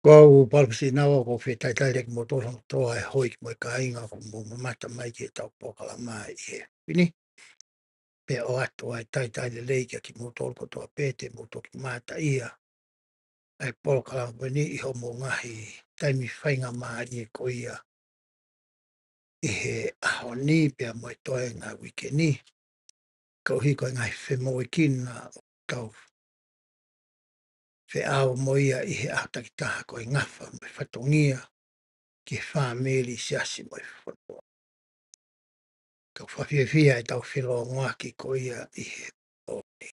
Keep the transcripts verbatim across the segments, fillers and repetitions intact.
Ko au Palopesina Nava, ʻoku ou fie talitali lelei kimoutolu hono kotoa ʻa e houʻeiki mo e kāinga ʻoku mou mamata mai ki heʻetau polokalama ʻi he efiafi ni. Pea ʻoatu ʻa e talitali lelei kia kimoutolu kotoa pē te mou toki mamata ʻi he polokalama ko eni ʻi hoʻomou ngaahi taimi faingamālie ko ia ʻi he ʻaho ni pea mo e toenga uike ni. Koeʻuhi ko e ngaahi femoʻuekina ʻoku tau feʻao mo ia ʻi he ʻaho takitaha ko e ngafa mo e fatongia ki he fāmili, siasi mo e fonua. Ka ʻoku fakafiefia ʻetau felōngoaki ko ia ʻi he ʻaho ni.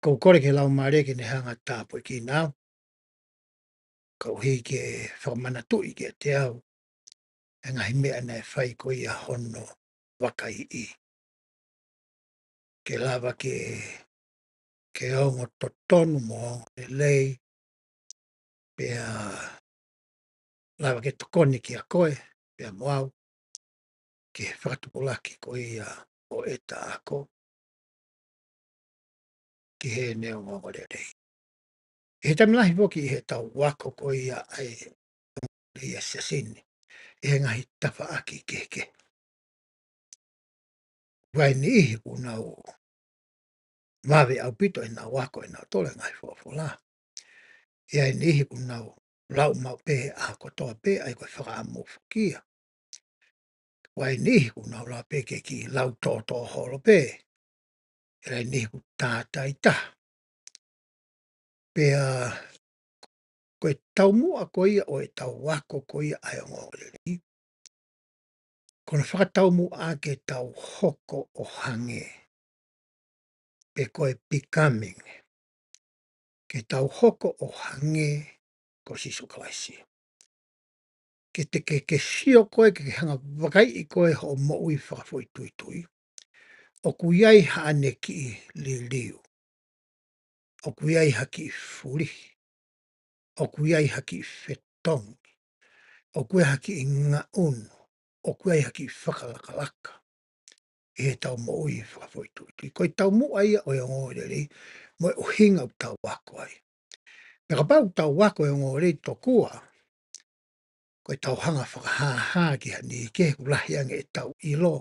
ʻOku ou kole ki he Laumālie ke ne hanga ʻo tāpuekina au, koeʻuhi ke fakamanatuʻi kiate au ʻa e ngaahi meʻa naʻe fai ko ia hono vakaiʻi. Ke lava ke, ke ongo totonu mo ongo lelei, pea lava ke tokoni kiate koe, pea mo au, ki he fakatupulaki ko ia ʻo ʻeta ako ki heʻene ongoongolelei. ʻI he taimi lahi foki ʻi heʻetau ako ko ia ʻa e ongoongolelei ʻa e siasi ni ʻi he ngaahi tafaʻaki kehekehe. ʻOku ʻi ai e niʻihi ʻoku nau vave ʻaupito ʻenau ako ʻenau tolo e ngaahi folofola. ʻI ai e niʻihi ʻoku nau lau maʻu pē he ʻaho kotoa pē ʻa ia ko e fakaʻamu foki ia. ʻOku ʻi ai e niʻihi ʻoku nau lau pē ke kiʻi lau tōtō holo pē. ʻI ai e niʻihi ʻoku tātai taha. Pea ko e taumuʻa ko ia ʻo ʻetau ako ko ia ʻa e ongoongolelei, ko hono fakataumuʻa ke tau hoko ʻo hangē, pe ko e becoming, ke tau hoko ʻo hangē ko Sīsū Kalaisi. Ke te ke, ke sio koe, ke ke hanga ʻo vakaiʻi koe hoʻo moʻui fakafoʻituitui, ʻoku ʻi ai haʻane kiʻi liliu, ʻoku ʻi ai ha kiʻi fulihi, ʻoku ʻi ai ha kiʻi fetongi, ʻoku ʻi ai ha kiʻi ngaʻunu, ʻoku ʻi ai ha kiʻi fakalakalaka ʻi heʻetau moʻui fakafoʻituitui. Ko e taumuʻa ia ʻo e ongoongolelei mo e ʻuhinga ʻoku tau ako ai. Pea kapau ʻoku tau ako e ongoongolelei tokua ko ʻetau hanga ʻo fakahāhā ki ha niʻihi kehe ʻoku lahi ange ʻetau ʻilo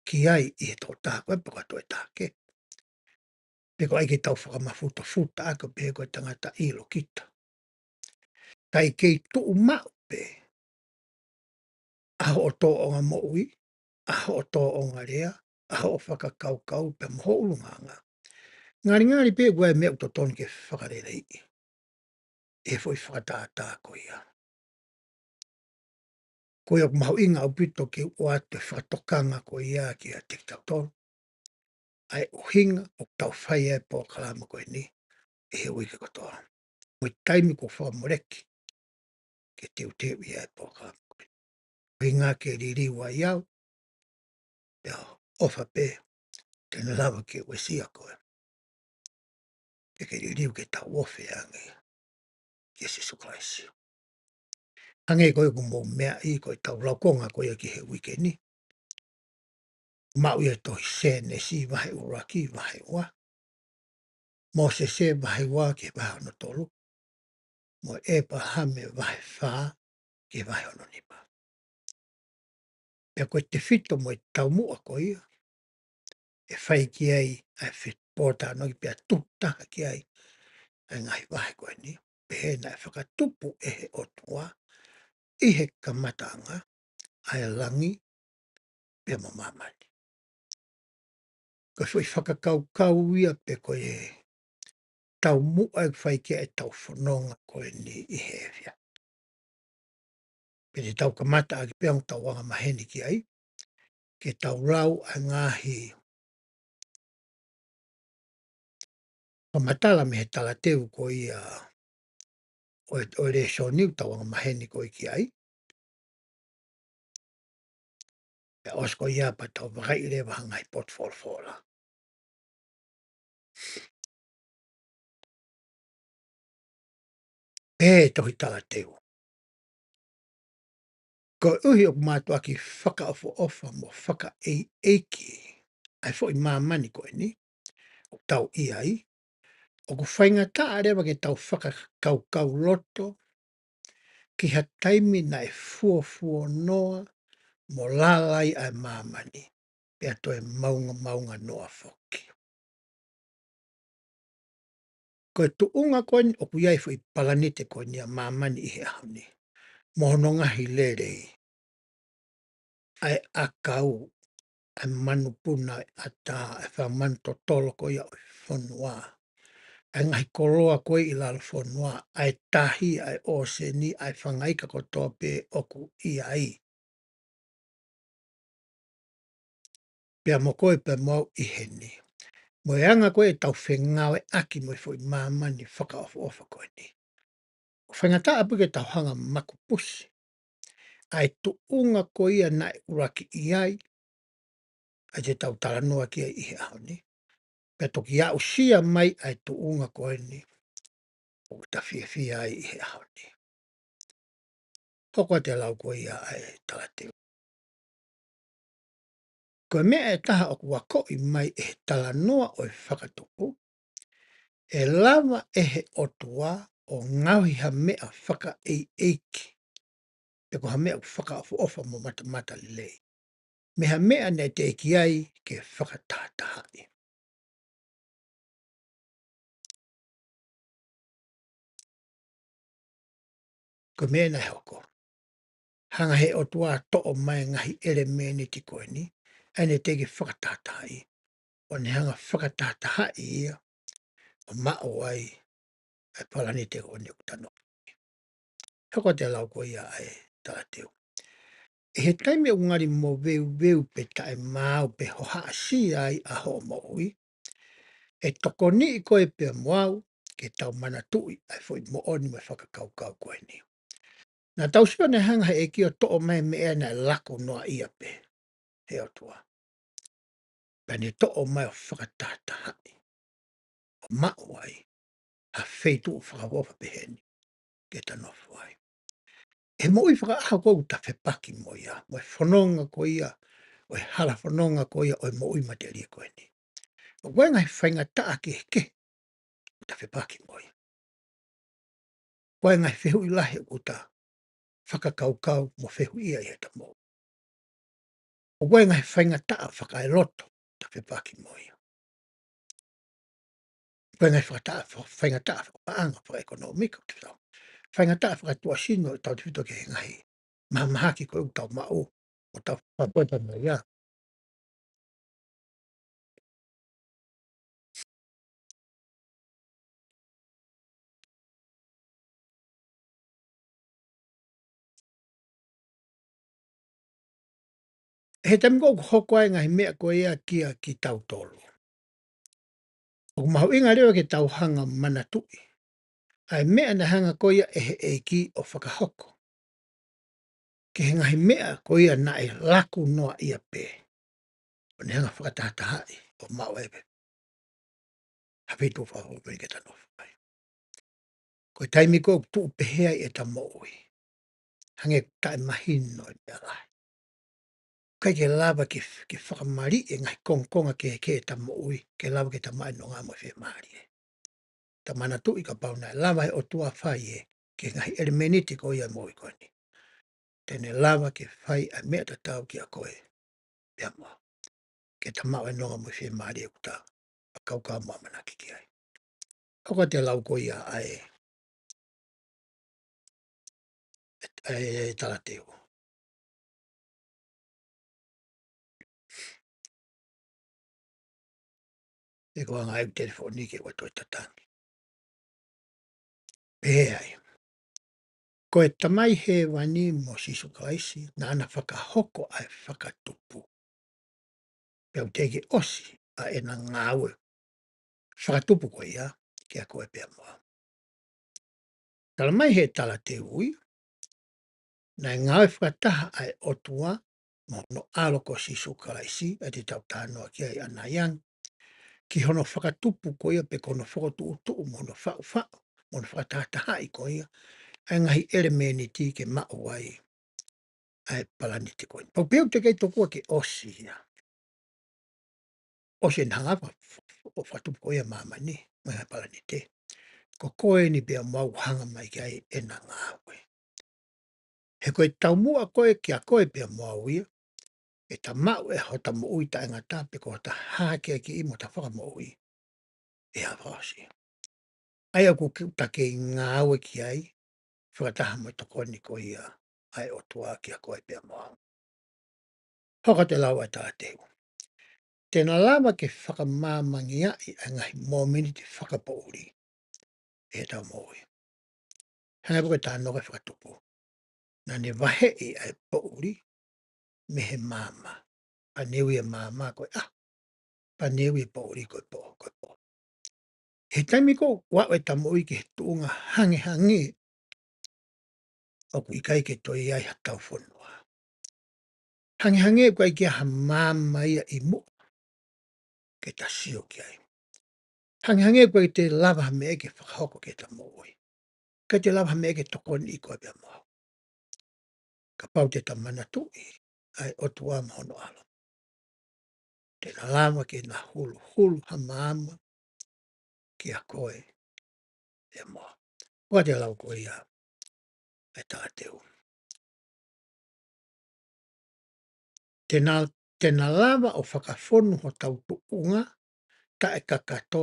ki ai ʻi he tokotaha ko ē pe ko ha toe taha kehe, pe ko e ʻai ke tau fakamafutafuta ʻaki ʻo pehē ko e tangata ʻilo kita, kae kei tuʻu maʻu pē ʻa hoʻo tōʻonga moʻui, ʻa hoʻo tōʻonga lea, ʻa hoʻo fakakaukau pea mo ho ʻulungaanga, ngalingali pē ʻoku ʻi ai e meʻa ʻoku totonu ke fakaleleiʻi ʻi he foʻi fakatātā ko ia. Ko ia ʻoku mahuʻinga ʻaupito ke u ʻoatu e fakatokanga ko ia kiate kitautolu, ʻa e ʻuhinga ʻoku tau fai ai e polokalama ko eni ʻi he uike kotoa, mo e taimi kuo fakamoleki ke teuteuʻi ai e polokalama ko eni. ʻUhinga ke liliu ai au, pea ʻofa pē te ne lava ke uesia koe, ke ke liliu ke tau ofi ange kia Sīsū Kalaisi. Hangē ko ia ʻoku mou meaʻi, ko ʻetau laukonga ko ia ki he uike ni, maʻu ia he tohi Sēnesi vahe ʻuluaki, vahe ua, Mōsese vahe ua ki he vahe hono tolu, mo ʻĒpalahame vahe fā ki he vahe hono nima. Pea ko e tefito mo e taumuʻa ko ia ʻe fai ki ai ʻa e fepōtalanoaʻaki pea tuʻu taha ki ai ʻa e ngaahi vahe ko eni, pehē naʻe fakatupu ʻe he ʻOtua ʻi he kamataʻanga ʻa e langi pea mo māmani. Ko e foʻi fakakaukau ia pe ko e taumuʻa ʻoku fai ki ai ʻetau fononga ko eni ʻi he efiafi. Pea te tau kamata ʻaki pē ʻetau anga maheni ki ai, ke tau lau ʻa e ngaahi fakamatala mei he talateu ko ia ʻo e, ʻo e lēsoni ʻoku tau anga maheni ko ē ki ai. Pea ʻosi ko ia pea tau vakaiʻi leva ha ngaahi potu folofola. Pehē ʻe he tohi talateu, koeʻuhi ʻoku mātuʻaki fakaʻofoʻofa mo fakaʻeiʻeiki ʻa e foʻi māmani ko eni ʻoku tau ʻi ai, ʻOku faingataʻa leva ke tau fakakaukauloto ki ha taimi naʻe fuofuonoa mo lala ai ʻa e māmani, pea toe maungamaunganoa foki. Ko e tuʻunga ko eni ʻoku ʻi ai e foʻi palanite ko eni ʻa māmani ʻi he ʻaho ni, mo hono ngaahi lelei, ʻa e ʻakau, ʻa e manupuna, ʻa e ʻatā, ʻa e fanga manu totolo ko ia ʻo e fonua, ʻa e ngaahi koloa ko ē ʻi lalo fonua, ʻa e tahi, ʻa e ʻōseni, ʻa e fanga ika kotoa pē ʻoku ʻi ai. Pea mo koe pea mo au ʻi heni. Mo e anga ko ē ʻetau fengāueʻaki mo e foʻi māmani fakaʻofoʻofa ko eni, ʻoku faingataʻa pē ke tau hanga makupusi ʻa e tuʻunga ko ia naʻe ʻuluaki ʻi ai, ʻa ia te tau talanoa ki ai ʻi he ʻaho ni. Pea toki aʻusia mai ʻa e tuʻunga ko eni ʻoku ta fiefia ai ʻi he ʻaho ni. Hoko atu e lau ko ia ʻa e talateu. Ko e meʻa ʻe taha ʻoku akoʻi mai ʻe he talanoa ʻo e fakatupu, ʻe lava ʻe he ʻOtua ʻo ngaohi ha meʻa fakaʻeiʻeiki, pe ko ha meʻa ʻoku fakaʻofoʻofa mo matamatalelei, mei ha meʻa naʻe teʻeki ai ke fakatahatahaʻi. Ko e meʻa naʻe hoko, hanga ʻe he ʻOtua ʻo toʻo mai e ngaahi ʻelemēniti ko eni, ʻa ia naʻe teʻeki fakatahatahaʻi, ʻo ne hanga ʻo fakatahatahaʻi ia, ʻo maʻu ai ʻa e palanite ko eni ʻoku ta nofo. Hoko atu e lau ko ia ʻa e talateu. ʻI he taimi ʻoku ngali moveuveu pe taʻemaau pe hohaʻasia ai ʻa hoʻo moʻui, ʻe tokoniʻi koe pea mo au ke tau manatuʻi ʻa e foʻi moʻoni mo e fakakaukau ko eni. Naʻa tau sio naʻe hanga ʻe he ʻEiki ʻo toʻo mai e meʻa naʻe laku noaʻia pē ʻe he ʻOtua, pea ne toʻo mai ʻo fakatahatahaʻi, ʻo maʻu ai ha feituʻu fakaʻofoʻofa pehē ni ke ta nofo ai. ʻI he moʻui fakaʻaho ko ē ʻoku ta fepaki mo ia, mo e fononga ko ia, ʻo e hala fononga ko ia ʻo e moʻui matelie ko eni, ʻoku ʻi ai e ngaahi faingataʻa kehekehe ʻoku ta fepaki mo ia. ʻOku ʻi ai e ngaahi fehuʻi lahi ʻoku ta fakakaukau mo fehuʻia ʻi heʻeta moʻui. ʻOku ʻi ai e ngaahi faingataʻa fakaeloto ʻoku ta fepaki mo ia. ʻOku ʻi ai e ngaahi fakataʻa, fa-, faingataʻa fakapaʻanga, fakaʻekonōmika, ʻoku ta fepaki. Faingataʻa fakatuʻasino, tautefito ki he ngaahi mahamahaki ko ē ʻoku tau maʻu, ʻo tau fakapapauʻi pea mo ia. ʻI he taimi ko ē ʻoku hoko ai e ngaahi meʻa ko ia kia kitautolu, ʻoku mahuʻinga leva ke tau hanga ʻo manatuʻi ʻa e meʻa naʻe hanga ko ia ʻe he ʻEiki ʻo fakahoko ki he ngaahi meʻa ko ia naʻe laku noaʻia pē, ʻo ne hanga ʻo fakatahatahaʻi ʻo maʻu ai pē ha feituʻu fakaʻofoʻofa ke ta nofo ai. Ko e taimi ko ē ʻoku tuʻu pehē ai ʻeta moʻui, hangē ʻoku taʻemahino e meʻa lahi, ʻikai ke lava ke, ke fakamaliʻi e ngaahi kongokonga kehekehe ʻeta moʻui ke lava ke ta maʻu e nonga mo e fiemālie. Ta manatuʻi kapau naʻe lava ʻe he ʻOtua ʻo fai ē ki he ngaahi ʻelemēniti ko ia ʻo e moʻui ko eni, te ne lava ke fai ʻa e meʻa tatau kia koe pea mo au, ke ta maʻu e nonga mo e fiemālie ʻoku ta fakakaukau mo ʻamanaki ki ai. Hoko atu e lau ko ia ʻa e, ʻa e talateu. ʻE ko e anga ʻeku telefoni ke ʻoua toe tatangi. Pehē ai, ko e Tamai Hēvani mo Sīsū Kalaisi, naʻá na fakahoko ʻa e fakatupu, pea ʻoku teʻeki ʻosi ʻa ʻena ngāue fakatupu ko ia kia koe pea mo au. Talamai ʻe he talateu, naʻe ngāue fakataha ʻa e ʻOtua mo hono ʻAlo ko Sīsū Kalaisi, ʻa ia te tau talanoa ki ai ʻanai ange, ki hono fakatupu ko ia pe ko hono fokotuʻutuʻu mo hono faʻufaʻu mo hono fakatahatahaʻi ko ia ʻa e ngaahi ʻelemēniti ke maʻu ai ʻa e palanite ko eni. Pau pē ʻoku teʻeki ai tokua ke ʻosi ia. ʻOsi ʻena hanga ʻo fakatupu ko ia ʻa māmani. mo e ngaahi palanite. Ko koe eni pea mo au ʻoku hanga mai ki ai ʻena ngāue. He ko e taumuʻa ko ē kia koe pea mo au ia, ʻe ta maʻu ʻe hota moʻui taʻengata pe ko hota hākeakiʻi mo hota fakamoʻui ʻi he efiafi fakaʻosi. ʻA ia ʻoku ke, ta kei ngāue ki ai, fakataha mo e tokoni ko ia ʻa e ʻOtua kia koe pea mo au. Hoko atu e lau ʻa e talateu. Te na lava ke fakamāmangiaʻi ʻa e ngaahi mōmeniti fakapoʻuli ʻi heʻetau moʻui. Hangē pē ko e talanoa ko ē fakatupu. Naʻa ne vaheʻi ʻa e poʻuli mei he maama. Pea ne ui e maama ko e ʻaho. Pea ne ui e poʻuli ko e pō, ko e pō. He taimi ko ē ʻoku aʻu ʻeta moʻui ki he tuʻunga hangehangē ʻoku ʻikai ke toe ʻi ai hatau fonua. Hangehangē ʻoku ʻikai ke ʻi ai ha maama ia ʻi muʻa ke ta sio ki ai. Hangehangē ʻoku ʻikai te lava ha meʻa ke fakahoko ki heʻeta moʻui. ʻIkai te lava ha meʻa ke tokoniʻi koe pea mo au. Kapau te ta manatuʻi ʻa e ʻOtua mo hono ʻAlo, te na lava ke na huluhulu ha maama kia koe pea mo au. Ko e lau ko ia ʻa e talateu. Te na, te na lava ʻo fakafonu hotau tuʻunga taʻekakato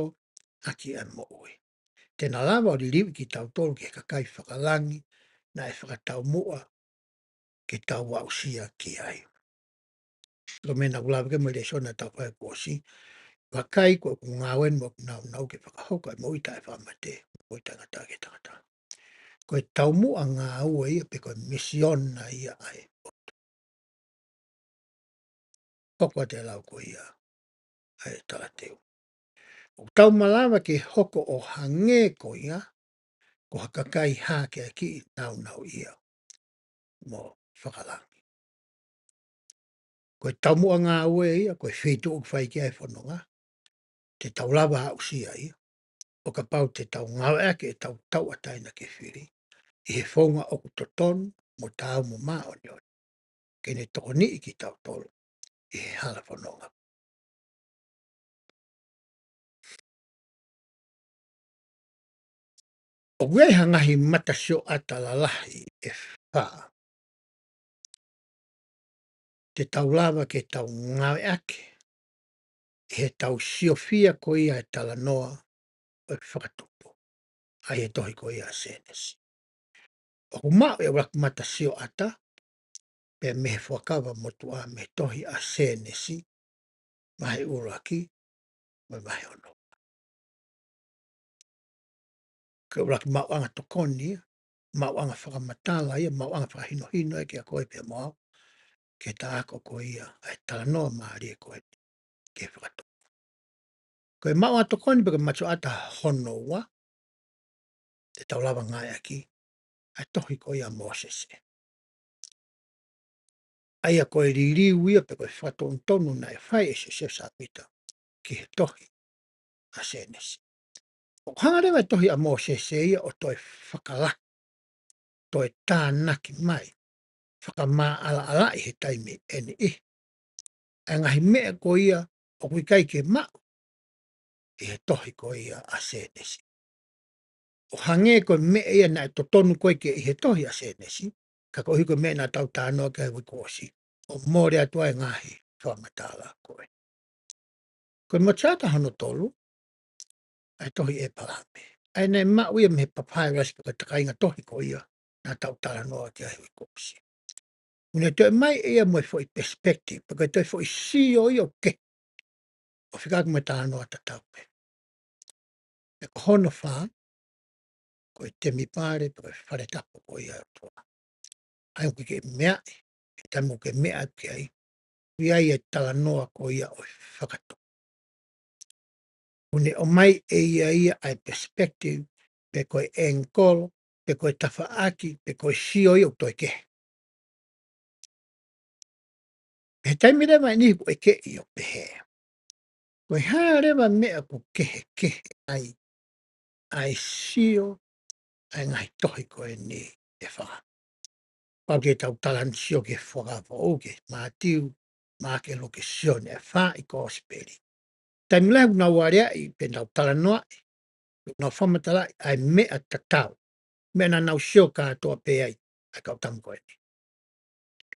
ʻaki ʻa e moʻui. Te na lava ʻo liliu kitautolu ki he kakai fakalangi naʻe fakataumuʻa ke tau aʻusia ki ai. Ko e meʻa naʻa ku lave ki ai mo e lēsoni naʻa tau fai kuo ʻosi, vakai ko ʻeku ngāue eni mo ʻeku nāunau ke fakahoko ʻa e moʻui taʻefakamate, moʻui taʻengata ki he tangata. Ko e taumuʻa ngāue ia pe ko e misiona ia ʻa e ʻOtua. Hoko atu e lau ko ia ʻa e talateu. ʻOku tau malava ke hoko ʻo hangē ko ia, ko ha kakai hākeakiʻi, nāunauʻia mo fakalangi. Ko e taumuʻa ngāue ia, ko e feituʻu ʻoku fai ki ai e fononga, te tau lava aʻusia ia, ʻo kapau te tau ngāueʻaki ʻetau tauʻatāina ke fili, ʻi he founga ʻoku totonu, mo taau mo māʻoniʻoni, ke ne tokoniʻi kitautolu ʻi he hala fononga. ʻOku ʻi ai ha ngaahi matasioʻata lalahi ʻe fā te tau lava ke tau ngāueʻaki ʻi heʻetau siofia ko ia e talanoa ʻo e fakatupu, ʻa ia e tohi ko ia ʻa Sēnesi. ʻOku maʻu e ʻuluaki matasioʻata pea mei he Fuakava Motuʻa, mei he tohi ʻa Sēnesi, vahe ʻuluaki mo e vahe ono. Ko e ʻuluaki maʻuʻanga tokoni ia, maʻuʻanga fakamatala ia, maʻuʻanga fakahinohino ia kia koe pea mo au, ke ta ako ko ia ʻa e talanoa mālie ko eni ki he fakatupu. Ko e maʻuʻanga tokoni pe ko e matasioʻata hono ua te tau lava ngāueʻaki, ʻa e tohi ko ia ʻa Mōsese. ʻA ia ko e liliu ia pe ko e fakatonutonu naʻe fai ʻe Siosefa Sāmita ki he tohi ʻa Sēnesi. ʻOku hanga leva e tohi ʻa Mōsese ia ʻo toe fakalahi, toe tānaki mai, fakamaʻalaʻalaʻi he taimi ʻe niʻihi ʻa e ngaahi meʻa ko ia ʻoku ʻikai ke maʻu ʻi he tohi ko ia ʻa Sēnesi. ʻO hangē ko e meʻa ia naʻe totonu ko ē ke ʻi he tohi ʻa Sēnesi, ka koeʻuhi ko e meʻa naʻa tau talanoa ki ai he uike kuo ʻosi, ʻo mole atu ai e ngaahi fakamatala ko ē. Ko e matasioʻata hono tolu, ʻa e tohi ʻĒpalahame. ʻA ia naʻe maʻu ia mei he papāilasi pe ko e takainga tohi ko ia naʻa tau talanoa ki ai he uike kuo ʻosi. ʻOku ne toe ʻomai ʻe ia mo e foʻi perspective, pe ko e toe foʻi sio ia ʻo kehe, ʻo fekauʻaki mo e talanoa tatau pē. Pea ko hono fā, ko e temipale, pe ko e fale tapu ko ia ʻo e ʻOtua. ʻA ia ʻoku ke meaʻi, he taimi ʻoku ke meʻa ki ai, ʻoku ʻi ai e talanoa ko ia ʻo e fakatupu. ʻOku ne ʻomai ʻe ia ia ʻa e perspective, pe ko e angle, pe ko e tafaʻaki, pe ko e sio ia ʻoku toe kehe. He taimi leva ʻe niʻihi ʻoku ʻekeʻi ʻo pehē, ko e hā leva e meʻa ʻoku kehekehe ai ʻa e sio ʻa e ngaahi tohi ko eni ʻe fā? Kapau te tau talanoa sio ki he Fuakava Foʻou, ki he Mātiu, Maʻake, Luke, Sione, ʻa e fā ʻi he Kosipeli. Taimi lahi ʻoku nau aleaʻi pe nau talanoaʻi ʻoku nau fakamatalaʻi ʻa e meʻa tatau, meʻa naʻa nau sio kātoa pē ai ʻa e kau tama ko eni.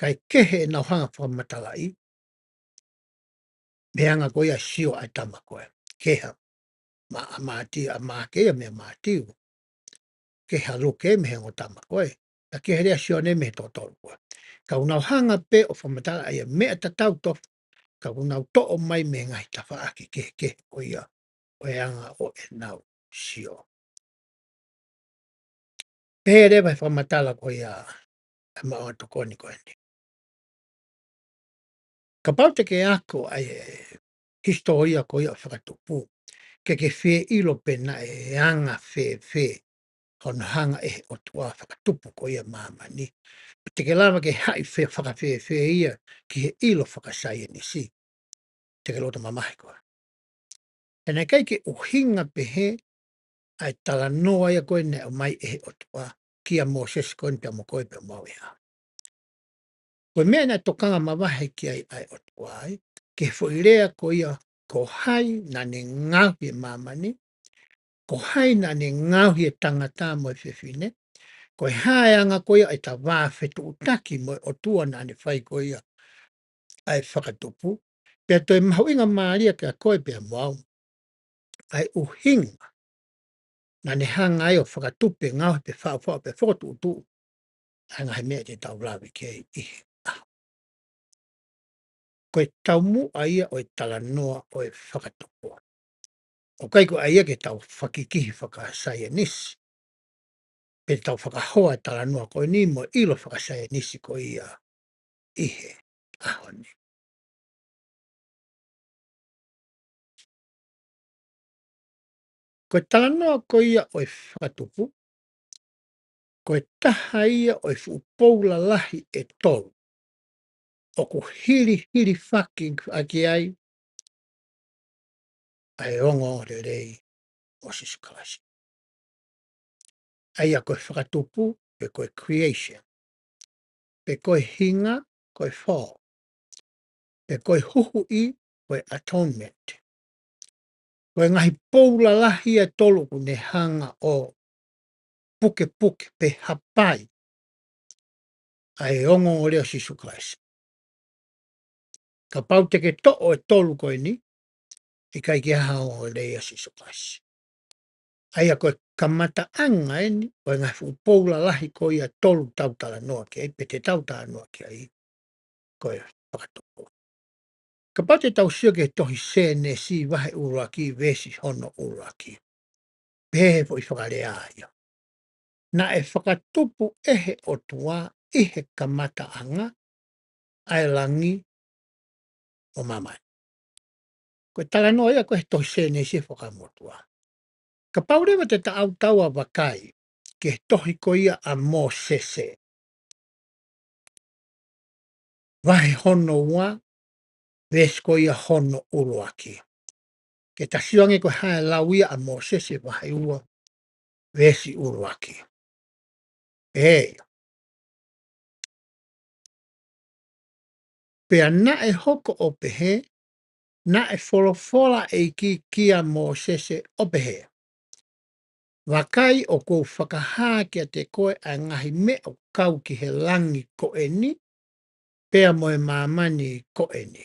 Kae kehe ʻenau hanga fakamatalaʻi mei he anga ko ia sio ʻa e tama ko ē. Kehe ʻa Ma-, ʻa Mātiu, ʻa Maʻake ia mei he Mātiu. Kehe ʻa Luke mei he ongo tama ko ē. Ka kehe leva Sione mei he toko tolu ko ē. Ka ʻoku nau hanga pē ʻo fakamatalaʻi ʻa e meʻa tatau tofu, ka ʻoku nau toʻo mai mei he ngaahi tafaʻaki kehekehe ko ia ʻo e anga ʻo ʻenau sio. Pehē leva he fakamatala ko ia ʻa e maʻuʻanga tokoni ko eni. Kapau te ke ako ʻa e hisitōlia ko ia ʻo e fakatupu, ke ke fie ʻilo pe naʻe anga fēfē hono hanga ʻe he ʻOtua ʻo fakatupu ko ia māmani. Pe te ke lava ke haʻi fē-, fakafēfē ia ki he ʻilo fakasaienisi. Te ke loto mamahi koe. He naʻe ʻikai ke ʻuhinga pehē ʻa e talanoa ia ko ē naʻe ʻomai ʻe he ʻOtua kia Mōsese ko eni pea mo koe pea mo au ia. Ko e meʻa naʻe tokanga mavahe ki ai ʻa e ʻOtua ai, ki he foʻi lea ko ia, ko hai naʻa ne ngaohi e māmani, ko hai naʻa ne ngaohi e tangata mo e fefine, ko e hā e anga ko ia ʻo ʻeta vā fetuʻutaki mo e ʻOtua naʻa ne fai ko ia ʻa e fakatupu, pea toe mahuʻinga mālie kia koe pea mo au ʻa e ʻuhinga naʻa ne hanga ai ʻo fakatupu pe ngaohi pe faʻufaʻu pe fokotuʻutuʻu ʻa e ngaahi meʻa te tau lave ki ai ʻi he ʻaho. Ko e taumuʻa ia ʻo e talanoa ʻo e fakatupu. ʻOku ʻikai ko ia ke tau fakikihi fakasaienisi, pe tau fakahoa e talanoa ko eni mo e ʻilo fakasaienisi ko ia ʻi he ʻaho ni. Ko e talanoa ko ia ʻo e fakatupu, ko e taha ia ʻo e fuʻu pou lalahi ʻe tolu ʻoku hilihilifaki ʻaki ai ʻa e ongoongolelei ʻo Sīsū Kalaisi. ʻA ia ko e fakatupu, pe ko e creation, pe ko e hinga, ko e fall, pe ko e huhuʻi, ko e atonement. Ko e ngaahi pou lalahi ʻe tolu ʻoku ne hanga ʻo pukepuke pe hapai ʻa e ongoongolelei ʻo Sīsū Kalaisi. Kapau te ke toʻo e tolu ko eni, ʻikai ke ʻi ai ha ongoongolelei ʻa Sīsū Kalaisi. ʻA ia ko e kamataʻanga eni ʻo e ngaahi fuʻu pou lalahi ko ia ʻe tolu tau talanoa ki ai, pe te tau talanoa ki ai, ko e fakatupu. Kapau te tau sio ki he tohi Sēnesi vahe ʻuluaki, veesi hono ʻuluaki. Pehē he foʻi fakalea ia. Naʻe fakatupu ʻe he ʻOtua ʻi he kamataʻanga ʻa e langi mo māmani. Ko e talanoa ia ko ē he tohi Sēnesi he Fuakava Motuʻa. Kapau leva te ta ʻautau ʻo vakai ki he tohi ko ia ʻa Mōsese, vahe hono ua, veesi ko ia hono ʻuluaki. Ke ta sio ange ko e hā e lau ia ʻa Mōsese vahe ua, veesi ʻuluaki. Pea, pea naʻe hoko ʻo pehē, naʻe folofola ʻEiki kia Mōsese ʻo pehē, Vakai ʻoku ou fakahā kiate koe ʻa e ngaahi meʻa ʻoku kau ki he langi ko eni, pea mo e māmani ko eni.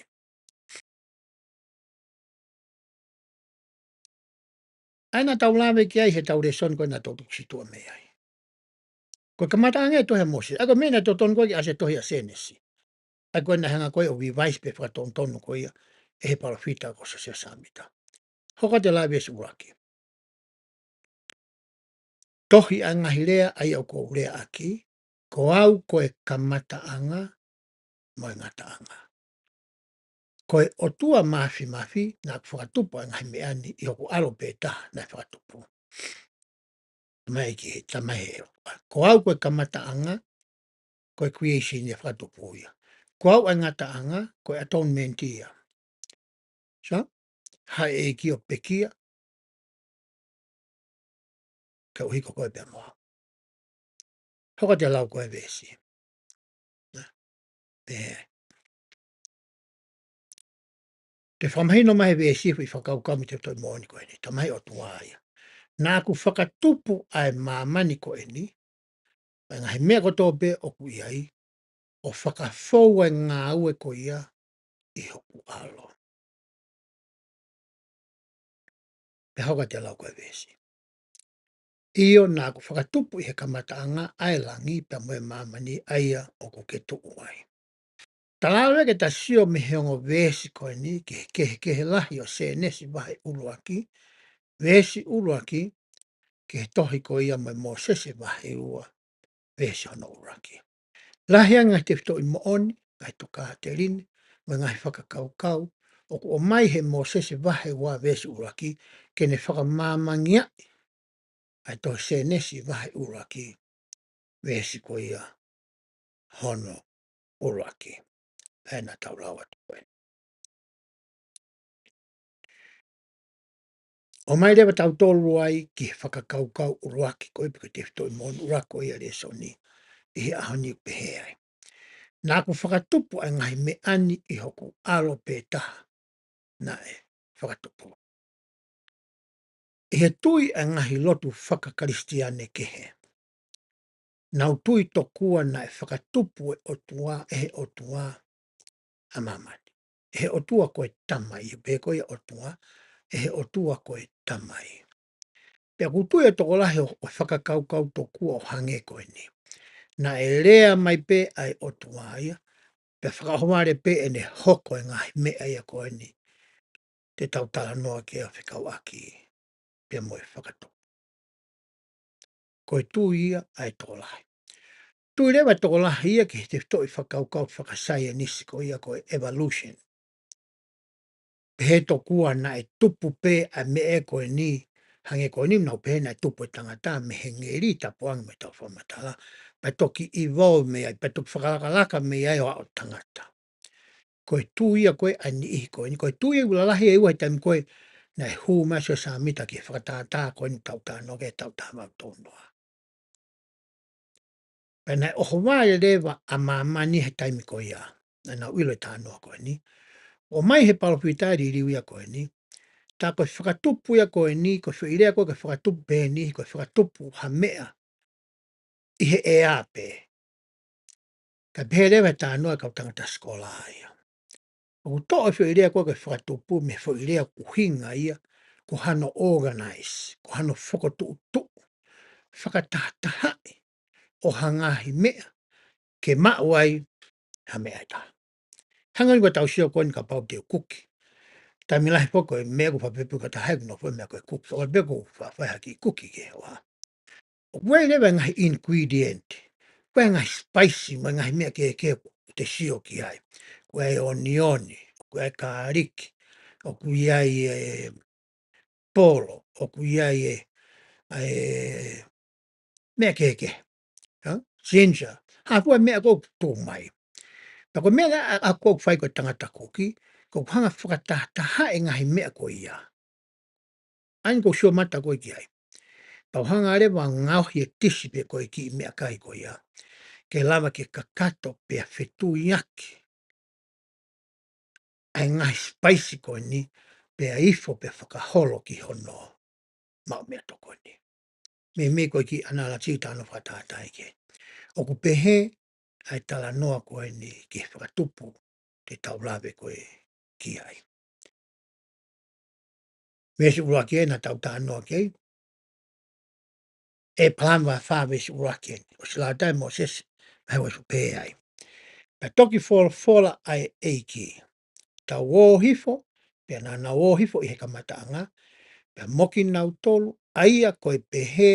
ʻA ia naʻa tau lave ki ai he tau lēsoni ko ē naʻa tau tuku situʻa mei ai. Ko e kamataʻanga e tohi ʻa Mōsese. ʻA ia ko e meʻa naʻe totonu ko ē ke ʻasi he tohi ʻa Sēnesi. ʻA ia ko ē naʻe hanga ko ē ʻo revise pe fakatonutonu ko ia ʻe he palōfita ko Siosefa Sāmita. Hoko atu e lau veesi ʻuluaki. Tohi ʻa e ngaahi lea ʻa ia ʻoku ou leaʻaki, ko au ko e kamataʻanga mo e ngataʻanga. Ko e ʻOtua Māfimafi naʻa ku fakatupu ʻa e ngaahi meʻa ni, ʻi hoku ʻAlo pē taha naʻe fakatupu. Mai ki he, tamai he, ko au ko e kamataʻanga, ko e creation ia, fakatupu ia. Ko au ʻa e ngataʻanga, ko e atonement ia. So, haʻu e ʻEiki ʻo pekia, koeʻuhi ko koe pea mo au. Hoko atu e lau ko ē veesi. Pea te fakamahino mai he veesi foʻi fakakaukau mei he tefitoʻi moʻoni ko eni. Tamai ʻOtua ia. Naʻa ku fakatupu ʻa e māmani ko eni, ʻa e ngaahi meʻa kotoa pē ʻoku ʻi ai, ʻo fakafou ʻa e ngāue ko ia ʻi hoku ʻAlo. Pea hoko atu e lau ko e veesi. ʻIo, naʻa ku fakatupu ʻi he kamataʻanga ʻa e langi pea mo e māmani ʻa ia ʻoku ke tuʻu ai. Tala atu ke ta sio mei he ongo veesi ko eni ki he kehekehe lahi ʻo Sēnesi vahe ʻuluaki, veesi ʻuluaki, ki he tohi ko ia mo e Mōsese vahe ua, veesi hono ʻuluaki. Lahi ange ngaahi tefitoʻi moʻoni, ngaahi tokāteline, mo e ngaahi fakakaukau ʻoku ʻomai he Mōsese vahe ua veesi ʻuluaki, ke ne fakamāmangiaʻi ʻa e tohi Sēnesi vahe ʻuluaki, veesi ko ia hono ʻuluaki. ʻA ē naʻa tau lau atu ko ē. ʻOmai leva tautolu ai ki he fakakaukau ʻuluaki ko ē pe ko e tefitoʻi moʻoni ʻuluaki ko ia ʻo e lēsoni ʻi he ʻaho ni, ʻoku pehē ai. Naʻa ku fakatupu ʻa e ngaahi meʻa ni ʻi hoku ʻAlo pē taha naʻe fakatupu. ʻI he tui ʻa e ngaahi lotu faka-Kalisitiane kehe, nau tui tokua naʻe fakatupu e ʻOtua, ʻe he ʻOtua ʻa māmani. ʻE he ʻOtua ko e Tamai, ʻio pē ko ia ʻOtua, ʻe he ʻOtua ko e Tamai. Pea ʻoku tui e tokolahi ʻo, ʻo fakakaukau tokua ʻo hangē ko eni. Naʻe lea mai pē ʻa e ʻOtua ia, pea fakaʻohovale pē ʻene hoko e ngaahi meʻa ia ko eni te tau talanoa ki ai ʻo fekauʻaki pea mo e fakatupu. Ko e tui ia ʻa e tokolahi. Tui leva e tokolahi ia ki he tefitoʻi fakakaukau fakasaienisi ko ia ko e evolution. Pehē tokua naʻe tupu pē ʻa e meʻa ko eni, hangē ko eni, nau pehē naʻe tupu e tangata mei he ngeli, tapu ange mo ʻetau fakamatala, pea toki evolve mei ai, pea toki fakalakalaka mei ai ʻo aʻu tangata. Ko e tui ia ko ē ʻa e niʻihi ko eni, ko e tui ia ʻoku lalahi ʻe ua he taimi ko ē naʻe hū mai ʻa Siosefa Sāmita ki he fakatātā ko eni ʻoku tau talanoa ki ai he taʻu taha valu tolu noa. Pea naʻe ʻohovale leva ʻa māmani he taimi ko ia, naʻa nau ʻilo e talanoa ko eni. ʻOmai he palōfita e liliu ia ko eni, tā ko e fakatupu ia ko eni, ko e foʻi lea ko ē ko e fakatupu pē eni, ko e fakatupu ha meʻa ʻi he ʻea pē. Ka pehē leva e talanoa ʻa e kau tangata sikolā ia. ʻOku toʻo e foʻi lea ko ē ko e fakatupu mei he foʻi lea ʻoku ʻuhinga ia ko hano organize, ko hano fokotuʻutuʻu, fakatahatahaʻi ʻo ha ngaahi meʻa ke maʻu ai ha meʻa ʻe taha. Hangē ko ʻetau sio ko eni kapau te u kuki. Taimi lahi foki ko e meʻa ʻoku fakapepū ka taha ʻoku nofo meʻa ko e kuki. ʻOku pē ʻoku fa-, fai ha kiʻi kuki ke hoa. ʻOku ʻi ai leva e ngaahi ingredient. ʻOku ʻi ai e ngaahi spice mo e ngaahi meʻa kehekehe ʻoku te sio ki ai. ʻOku ʻi ai e onioni, ʻoku ʻi ai e kāliki, ʻoku ʻi ai e polo, ʻoku ʻi ai e, e meʻa kehekehe. Ha? Ginger. Ha fua meʻa ʻoku tuʻu mai. Pea ko e meʻa ʻa, ʻa, ʻoku fai ko e tangata kuki, ko e hanga fakatahatahaʻi e ngaahi meʻa ko ia. ʻA ia ʻoku ou sio mata ko ē ki ai. Pea u hanga leva ʻo ngaohi e tisi pe ko e kiʻi meʻakai ko ia. Ke lava ke kakato pea fetuiaki ʻa e ngaahi spice ko eni, pea ifo pea fakaholo ki hono maʻu meʻatokoni. Meimei ko e kiʻi analogy ʻoku tau fakatātaaʻi ki ai. ʻOku pehē ʻa e talanoa ko eni ki he fakatupu te tau lave ko ē ki ai. Veesi ʻuluaki ē naʻa tau talanoa ki ai. ʻĒpalahame vahe fā veesi ʻuluaki eni. ʻOsi lau atu ʻa Mōsese, vahe ua ʻoku pehē ai. Pea toki folofola ʻa e ʻEiki. Tau ō hifo, pea naʻa nau ō hifo ʻi he kamataʻanga, pea mo kinautolu, ʻa ia ko e pehē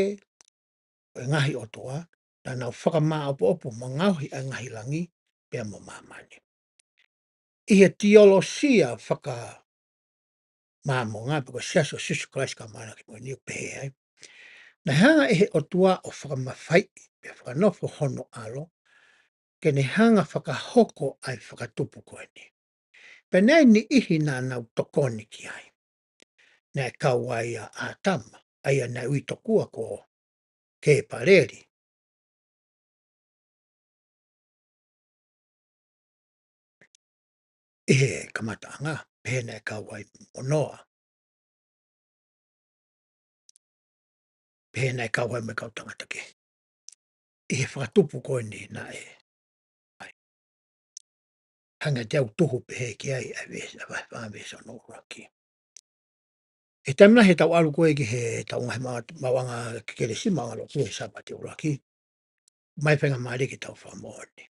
ʻo e ngaahi ʻotua, naʻa nau fakamāʻopoʻopo mo ngaohi ʻa e ngaahi langi, pea mo māmani. ʻI he teolosia fakamāmonga, pe ko e Siasi ʻo Sīsū Kalaisi ʻo e Kau Māʻoniʻoni ʻi he Ngaahi ʻAho Kimui Ni, pehē ai, naʻe hanga ʻe he ʻOtua ʻo fakamafaiʻi, pe fakanofo hono ʻAlo, ke ne hanga fakahoko ʻa e fakatupu ko eni. Pea naʻe niʻihi naʻa nau tokoni ki ai. Naʻe kau ai ʻa ʻĀtama, ʻa ia naʻe ui tokua ko Kēpaleli. ʻI he kamataʻanga, pehē naʻe kau ai mo Noa. pehē naʻe kau ai mo e kau tangata kehe ʻi he fakatupu ko eni naʻe ʻai. Hangē te u tuhu pehē ki ai ʻa e veesi, ʻa e vahe fā veesi hono ʻuluaki. ʻI he taimi lahi ʻetau ʻalu ko ē ki heʻetau ngaahi ma-, maʻuʻanga kelesi, maʻuʻanga lotu he Sāpate ʻuluaki, ʻomai faingamālie ke tau fakamoʻoni.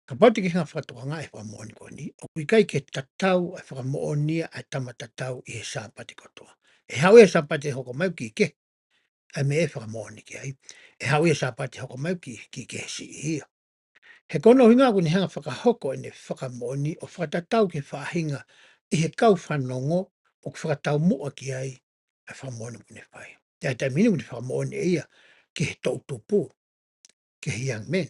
Kapau te ke hanga ʻo fakatokangaʻi e fakamoʻoni ko eni, ʻoku ʻikai ke tatau ʻa e fakamoʻoni ʻa e tama tatau ʻi he Sāpate kotoa. ʻE haʻu ia he Sāpate hoko mai ʻoku kiʻi kehe ʻa e meʻa ʻe fakamoʻoni ki ai. ʻE haʻu ia he Sāpate hoko mai ʻoku kiʻi, kiʻi kehe siʻi ia. He ko hono ʻuhinga ʻoku ne hanga ʻo fakahoko ʻene fakamoʻoni ʻo fakatatau ki he faʻahinga ʻi he kau fanongo ʻoku fakataumuʻa ki ai ʻa e fakamoʻoni ʻoku ne fai. ʻI he taimi ni ʻoku ne fakamoʻoni ʻe ia ki he toʻutupu, ki he young men.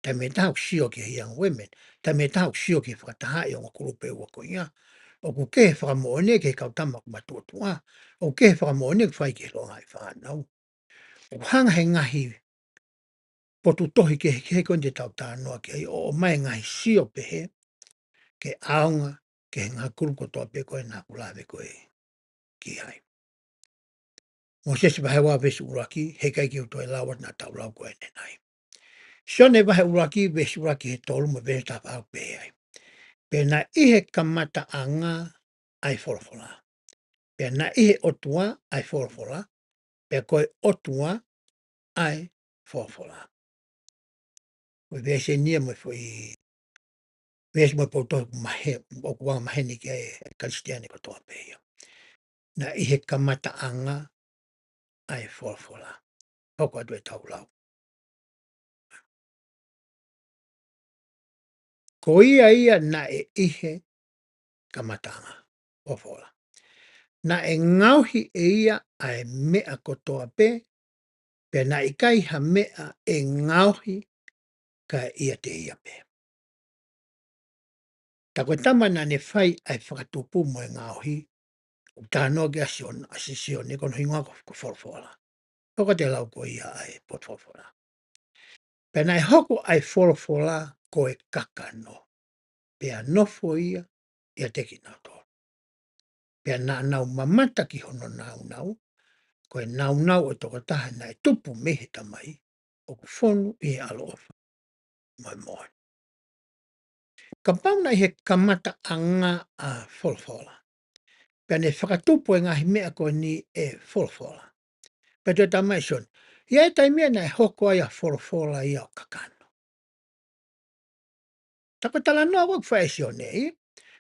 Taimi ʻe taha ʻoku sio ki he young women. Taimi ʻe taha ʻoku sio ki he fakatahaʻi ongo kulupu ʻe ua ko ia. ʻOku kehe e fakamoʻoni ki he kau tama ʻoku matuʻotuʻa. ʻOku kehe e fakamoʻoni ʻoku fai ki he loʻanga ʻi fānau. ʻOku hanga he ngaahi potu tohi kehekehe ko eni te tau talanoa ki ai ʻo ʻomai e ngaahi sio pehē ke ʻaonga ki he ngaahi kulupu kotoa pē ko ē naʻa ku lave ko ē ki ai. Mōsese vahe ua veesi ʻuluaki, heʻikai ke u toe lau atu naʻa tau lau ko ē ʻanenai. Sione vahe ʻuluaki veesi ʻuluaki ki he tolu mo e veesi taha fā ʻoku pehē ai. Pea naʻe ʻi he kamataʻanga ʻa e Folofola. Pea naʻe ʻi he ʻOtua ʻa e Folofola. Pea ko e ʻOtua ʻa e Folofola. Ko e veesi eni ia mo e foʻi, veesi mo e potu tohi ʻoku mahe-, ʻoku anga maheni ki ai e Kalisitiane kotoa pē ia. Naʻe ʻi he kamataʻanga ʻa e Folofola. Hoko atu ʻetau lau. Ko ia ia naʻe ʻi he kamataʻanga, Folofola. Naʻe ngaohi ʻe ia ʻa e meʻa kotoa pē, pea naʻe ʻikai ha meʻa ʻe ngaohi kae ʻiate ia pē. Tā ko e tama naʻa ne fai ʻa e fakatupu mo e ngaohi, ʻoku talanoa ki ai ʻa Sione, ʻa Sione ko hono hingoa ko, ko Folofola. Hoko atu e lau ko ia ʻa e potu Folofola. Pea naʻe hoko ʻa e Folofola ko e kakano. Pea nofo ia ʻiate kinautolu. Pea naʻa nau mamata ki hono nāunau, ko e nāunau ʻo e tokotaha naʻe tupu mei he Tamai, ʻoku fonu ʻi he ʻaloʻofa mo e moʻoni. Kapau naʻe ʻi he kamataʻanga ʻa e Folofola. Pea ne fakatupu e ngaahi meʻa ko eni ʻe Folofola. Pea toe talamai ʻe Sione, ʻi he taimi ia naʻe hoko ai ʻa Folofola ia ʻo kakano. Tā ko e talanoa ʻoku fai ʻe Sione,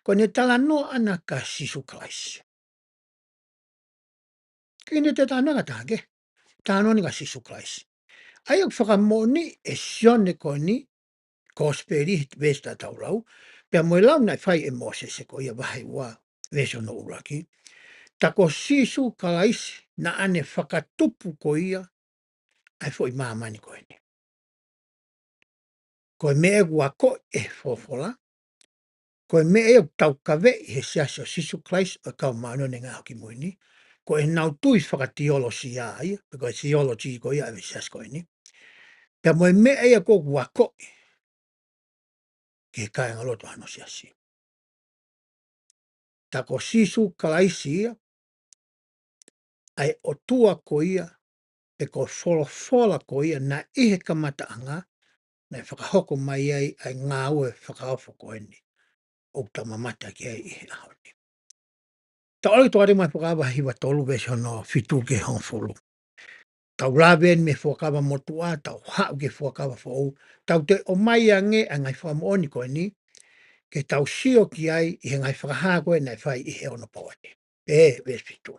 ko ʻene talanoa ʻana kia Sīsū Kalaisi. ʻIkai ke ne toe talanoa ki ha taha kehe. Talanoa ʻana kia Sīsū Kalaisi. ʻA ia ʻoku fakamoʻoni ʻe Sione ko eni, Kosipeli, veesi naʻa tau lau, pea mo e lau naʻe fai ʻe Mōsese ko ia vahe ua, veesi hono ʻuluaki. Tā ko Sīsū Kalaisi naʻa ne fakatupu ko ia ʻa e foʻi māmani ko eni. Ko e meʻa ʻoku akoʻi ʻe he Folofola, ko e meʻa ia ʻoku taukaveʻi ʻe he Siasi ʻo Sīsū Kalaisi ʻo e Kau Māʻoniʻoni ʻi he Ngaahi ʻAho Kimui Ni, ko ʻenau tui fakatiolosia ia, pe ko e theology ko ia ʻa e siasi ko eni. Pea mo e meʻa ia ʻoku akoʻi ki he kāingalotu ʻa hono siasi. Tā ko Sīsū Kalaisi ia, ʻa e ʻOtua ko ia, pe ko e Folofola ko ia, naʻe ʻi he kamataʻanga, naʻe fakahoko mai ai ʻa e ngāue fakaofo ko eni ʻoku tau mamata ki ai ʻi he ʻaho ni. Tau ʻalu ki he tokāteline mai Fuakava hiva tolu veesi hono fitu ki he hongofulu. Tau lave eni mei he Fuakava Motuʻa, tau haʻu ki he Fuakava Foʻou, tau toe ʻomai ange ʻa e ngaahi fakamoʻoni ko eni, ke tau sio ki ai ʻi he ngaahi fakahā ko ē naʻe fai ʻi he onopō ni. Pea veesi fitu.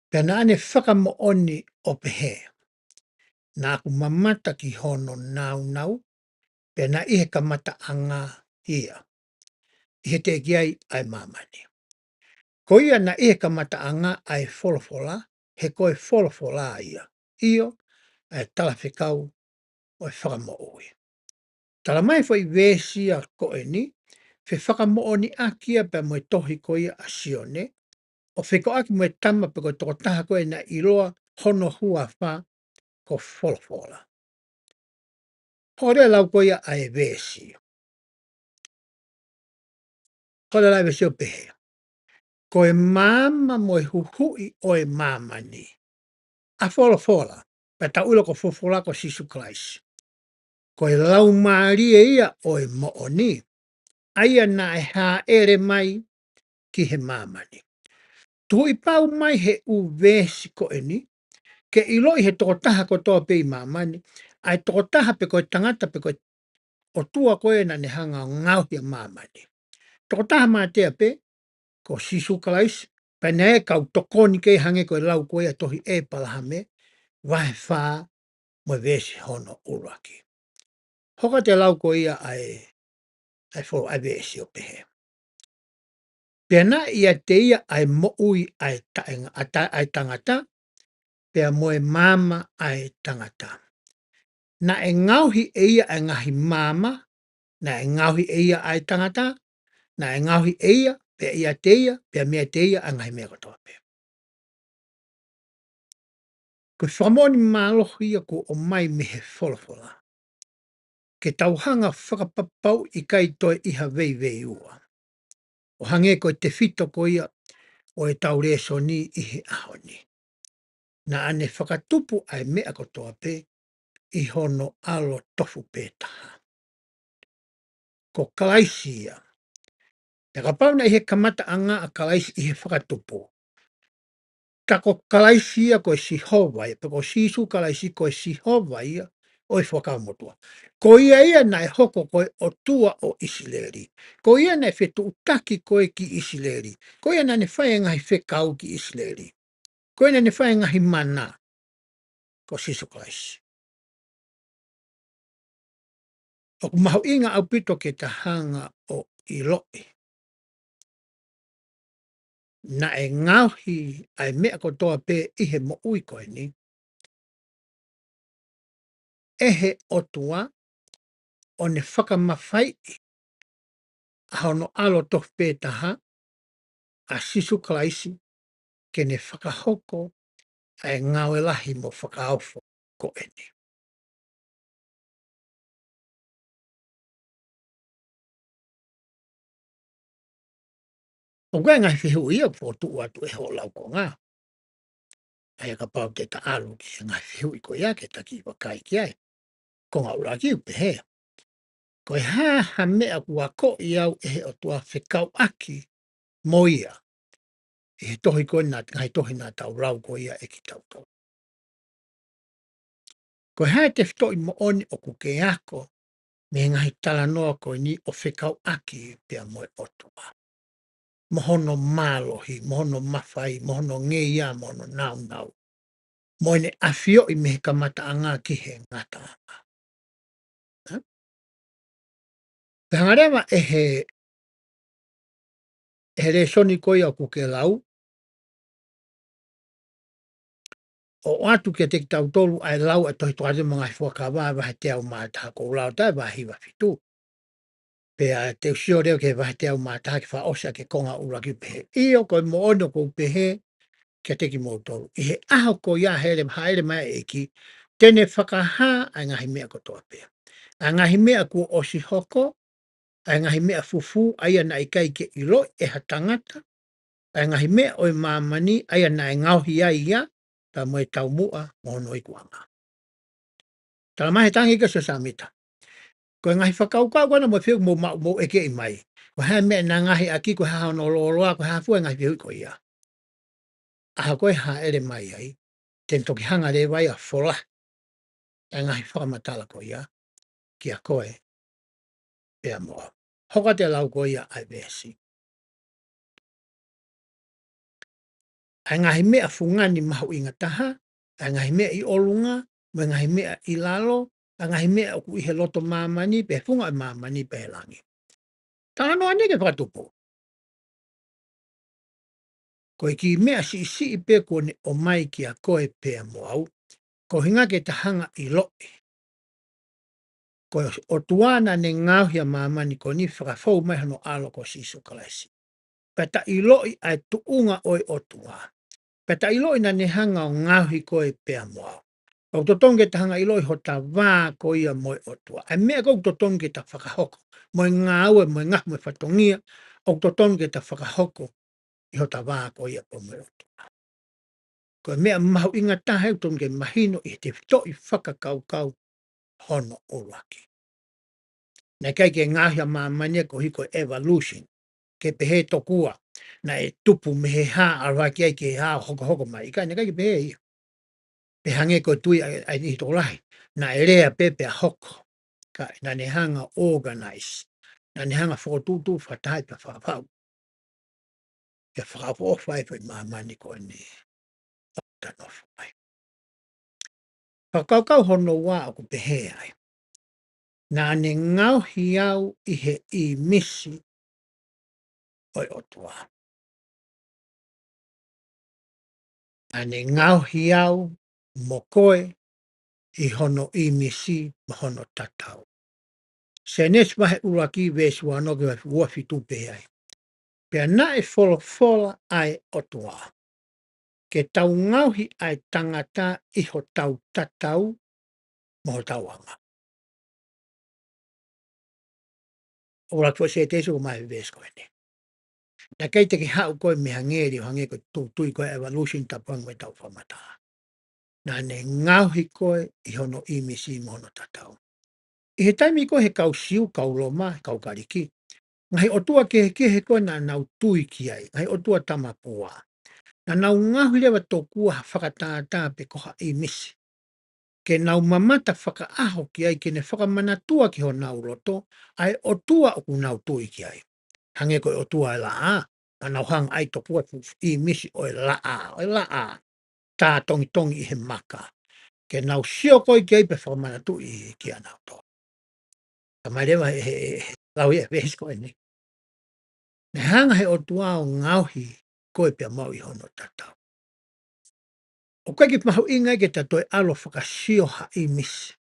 Pea naʻa ne fakamoʻoni ʻo pehē, naʻa ku mamata ki hono nāunau, pea naʻe ʻi he kamataʻanga ia, ʻi he teʻeki ai ʻa e māmani. Ko ia naʻe ʻi he kamataʻanga ʻa e Folofola, he ko e Folofola ia, ʻio, ʻa e talafekau ʻo e Fakamoʻui. Talamai foʻi veesi ia ko eni, fefakamoʻoniʻaki ia pea mo e tohi ko ia ʻa Sione, ʻo fekauʻaki mo e tama pe ko e tokotaha ko ē naʻe ʻiloa hono huafa ko Folofola. Hoko atu e lau ko ia ʻa e veesi. Hoko atu e lau e veesi ʻo pehē, ko e maama mo e huhuʻi ʻo e māmani, ʻa folofola, pea tau ʻilo ko folofola ko Sīsū Kalaisi. Ko e laumālie ia ʻo e moʻoni, ʻa ia naʻe hāʻele mai ki he māmani. Tuʻu pau mai he ʻū veesi ko eni, ke ʻiloʻi he tokotaha kotoa pē ʻi māmani, ʻa e tokotaha pe ko e tangata pe ko e ʻotua ko ē naʻa ne hanga ʻo ngaohi ʻa māmani. Tokotaha mātea pē, ko Sīsū Kalaisi, pea naʻe kau tokoni ke hangē ko e lau ko ia tohi ʻEpalahame, vahe fā mo e veesi hono ʻuluaki. Hoko atu e lau ko ia ʻa e, ʻa e fo-, ʻa e veesi ʻo pehē. Pea naʻe ʻiate ia ʻa e moʻui ʻa e taʻenga-, ʻa ta-, ʻa e tangata, pea mo e maama ʻa e tangata. Naʻe ngaohi ʻe ia ʻa e ngaahi maama, naʻe ngaohi ʻe ia ʻa e tangata, naʻe ngaohi ʻe ia, pea ʻiate ia, pea meiate ia ʻa e ngaahi meʻa kotoa pē. Ko e fakamoʻoni mālohi ia kuo ʻomai mei he folofola. Ke tau hanga fakapapauʻi ʻikai toe ʻi ha veiveiua. ʻO hangē ko e tefito ko ia ʻo e tau lēsoni ʻi he ʻaho ni. Naʻa ne fakatupu ʻa e meʻa kotoa pē ʻi hono ʻAlo tofu pē taha. Ko Kalaisi ia. Pea kapau naʻe ʻi he kamataʻanga ʻa Kalaisi ʻi he fakatupu. Ka ko Kalaisi ia ko e Sihova ia, pe ko Sīsū Kalaisi ko e Sihova ia ʻo e Fuakava Motuʻa. Ko ia ia naʻe hoko ko e ʻOtua ʻo ʻIsileli. Ko ia naʻe fetuʻutaki ko ē ki ʻIsileli. Ko ia naʻa ne fai e ngaahi fekau ki ʻIsileli. Ko ia naʻa ne fai e ngaahi mana. Ko Sīsū Kalaisi. ʻOku mahuʻinga ʻaupito ke ta hanga ʻo ʻiloʻi. Naʻe ngaohi ʻa e meʻa kotoa pē ʻi he moʻui ko eni. ʻE he ʻOtua ʻo ne fakamafaiʻi ʻa hono ʻAlo tofu pē taha, ʻa Sīsū Kalaisi, ke ne fakahoko ʻa e ngāue lahi mo fakaofo ko eni. ʻOku ʻi ai e ngaahi fehuʻi ia ʻoku fokotuʻu atu ʻe hoʻo laukonga. ʻA ia kapau te ta ʻalu ki he ngaahi fehuʻi ko ia ke ta kiʻi vakai ki ai. Konga ʻuluaki ʻoku pehē. Ko e hā ha meʻa kuo akoʻi au ʻe he ʻOtua fekauʻaki mo ia. ʻI he tohi ko ena, ngaahi tohi naʻa tau lau ko ia ʻe kitautolu. Ko e hā e tefitoʻi moʻoni ʻoku ke ako mei he ngaahi talanoa ko eni ʻo fekauʻaki pea mo e ʻOtua. Mo hono mālohi, mo hono mafai, mo hono ngeia, mo hono nāunau. Mo ʻene ʻafioʻi mei he kamataʻanga ki he ngataʻanga. Hā? Pea hanga leva ʻe he, ʻe he lēsoni ko ia ʻoku ke lau, ʻo ʻoatu kiate kitautolu ʻa e lau ʻa e tohi Tokāteline mo e Ngaahi Fuakava vahe teau mā taha, ko u lau atu ʻa e vahe hiva fitu. Pea te u sio leva ki he vahe teau mā taha ke fakaʻosi ʻaki e konga ʻuluaki pehē. ʻIo ko e moʻoni ʻoku ou pehē kiate kimoutolu. ʻI he ʻaho ko ia hele, hāʻele mai ʻa e ʻEiki, te ne fakahā ʻa e ngaahi meʻa kotoa pē. ʻA e ngaahi meʻa kuo ʻosi hoko, ʻa e ngaahi meʻa fufū, ʻa ia naʻe ʻikai ke ʻiloʻi ʻe ha tangata, ʻa e ngaahi meʻa ʻo e māmani, ʻa ia naʻe ngaohi ai ia, pea mo e taumuʻa, mo hono ikuʻanga. Tala mai he tangi kia Siosefa Sāmita. Ko e ngaahi fakakaukau ko ena mo e fehuʻi mo mau, mo ʻekeʻi mai. Ko e hā e meʻa naʻe ngaohi ʻaki, ko e hā hono lōloa, ko e hā fua e ngaahi fehuʻi ko ia. ʻAho ko ē hāʻele mai ai, te ne toki hanga leva ia ʻo fola ʻa e ngaahi fakamatala ko ia, kia koe, pea mo au. Hoko atu e lau ko ia ʻa e veesi. ʻA e ngaahi meʻa fungani mahuʻinga taha, ʻa e ngaahi meʻa ʻi ʻolunga, mo e ngaahi meʻa ʻi lalo, ʻa e ngaahi meʻa ʻoku ʻi he loto māmani, pe funga ʻo e māmani, pe langi. Talanoa eni ki he fakatupu. Ko e kiʻi meʻa siʻisiʻi pē kuo ne ʻomai kia koe pea mo au, ko e ʻuhinga ke ta hanga ʻiloʻi. Ko e ʻOtua naʻa ne ngaohi ʻa māmani ko eni fakafou mai hono ʻAlo ko Sīsū Kalaisi. Pea ta ʻiloʻi ʻa e tuʻunga ʻo e ʻOtua. Pea ta ʻiloʻi naʻa ne hanga ʻo ngaohi koe pea mo au. ʻOku totonu ke ta hanga ʻiloʻi hota vā ko ia mo e ʻOtua. ʻA e meʻa ko ē ʻoku totonu ke ta fakahoko. Mo e ngāue, mo e ngaahi, mo e fatongia. ʻOku totonu ke ta fakahoko ʻi hota vā ko ia pea mo e ʻOtua. Ko e meʻa mahuʻinga taha ʻoku totonu ke mahino ʻi he tefitoʻi fakakaukau hono ʻuluaki. Naʻe ʻikai ke ngaohi ʻa māmani ia koeʻuhi ko e evolution. Ke pehē tokua, naʻe tupu mei he hā, ʻalu hake ai ki he hā, hokohoko mai. ʻIkai, naʻe ʻikai ke pehē ia. Pea hangē ko e tui ʻa e, ʻa e niʻihi tokolahi. Naʻe lea pē pea hoko. Ka, naʻa ne hanga ʻo organize. Naʻa ne hanga ʻo fokotuʻutuʻu fakataha pea fakafau. Pea fakaʻofoʻofa ai e foʻi māmani ko eni ʻoku ta nofo ai. Fakakaukau hono ua ʻoku pehē ai. Naʻa ne ngaohi au ʻi he ʻīmisi ʻo e ʻOtua. Naʻa ne ngaohi au mo koe ʻi hono ʻīmisi mo hono tatau. Sēnesi vahe ʻuluaki veesi ua ono ki he ua fitu pehē ai. Pea naʻe folofola ʻa e ʻOtua. Ke tau ngaohi ʻa e tangata ʻi hotau tatau mo hotau anga. ʻUluaki foʻi sētesi ʻoku ʻomai he veesi ko eni. Naʻe ʻikai te ke haʻu koe mei ha ngeli ʻo hangē ko e tūtui ko e evolution tapu ange mo ʻetau fakamatala. Naʻa ne ngaohi koe ʻi hono ʻīmisi mo hono tatau. ʻI he taimi ko ē he kau Siu, kau Loma, kau Kalisi. Ngaahi ʻotua kehekehe ko ē naʻa nau tui ki ai, ngaahi ʻotua tamapua. Naʻa nau ngaohi leva tokua ha fakatātā pe ko ha ʻīmisi. Ke nau mamata fakaʻaho ki ai ke ne fakamanatua ki honau loto, ʻa e ʻOtua ʻoku nau tui ki ai. Hangē ko e ʻotua ʻo e laʻā, naʻa nau hanga ai tokua fu ʻīmisi ʻo e laʻā, ʻo e laʻā. Tā tongitongi ʻi he maka. Ke nau sio ko ē ki ai pea fakamanatuʻi kiate kinautolu. Ka mai leva he, he, he, lau ia veesi ko eni. Naʻe hanga he ʻOtua ʻo ngaohi koe pea mo au ʻi hono tatau. ʻOku ʻikai ke mahuʻinga ke ta toe ʻalu ʻo fakasio ha ʻīmisi.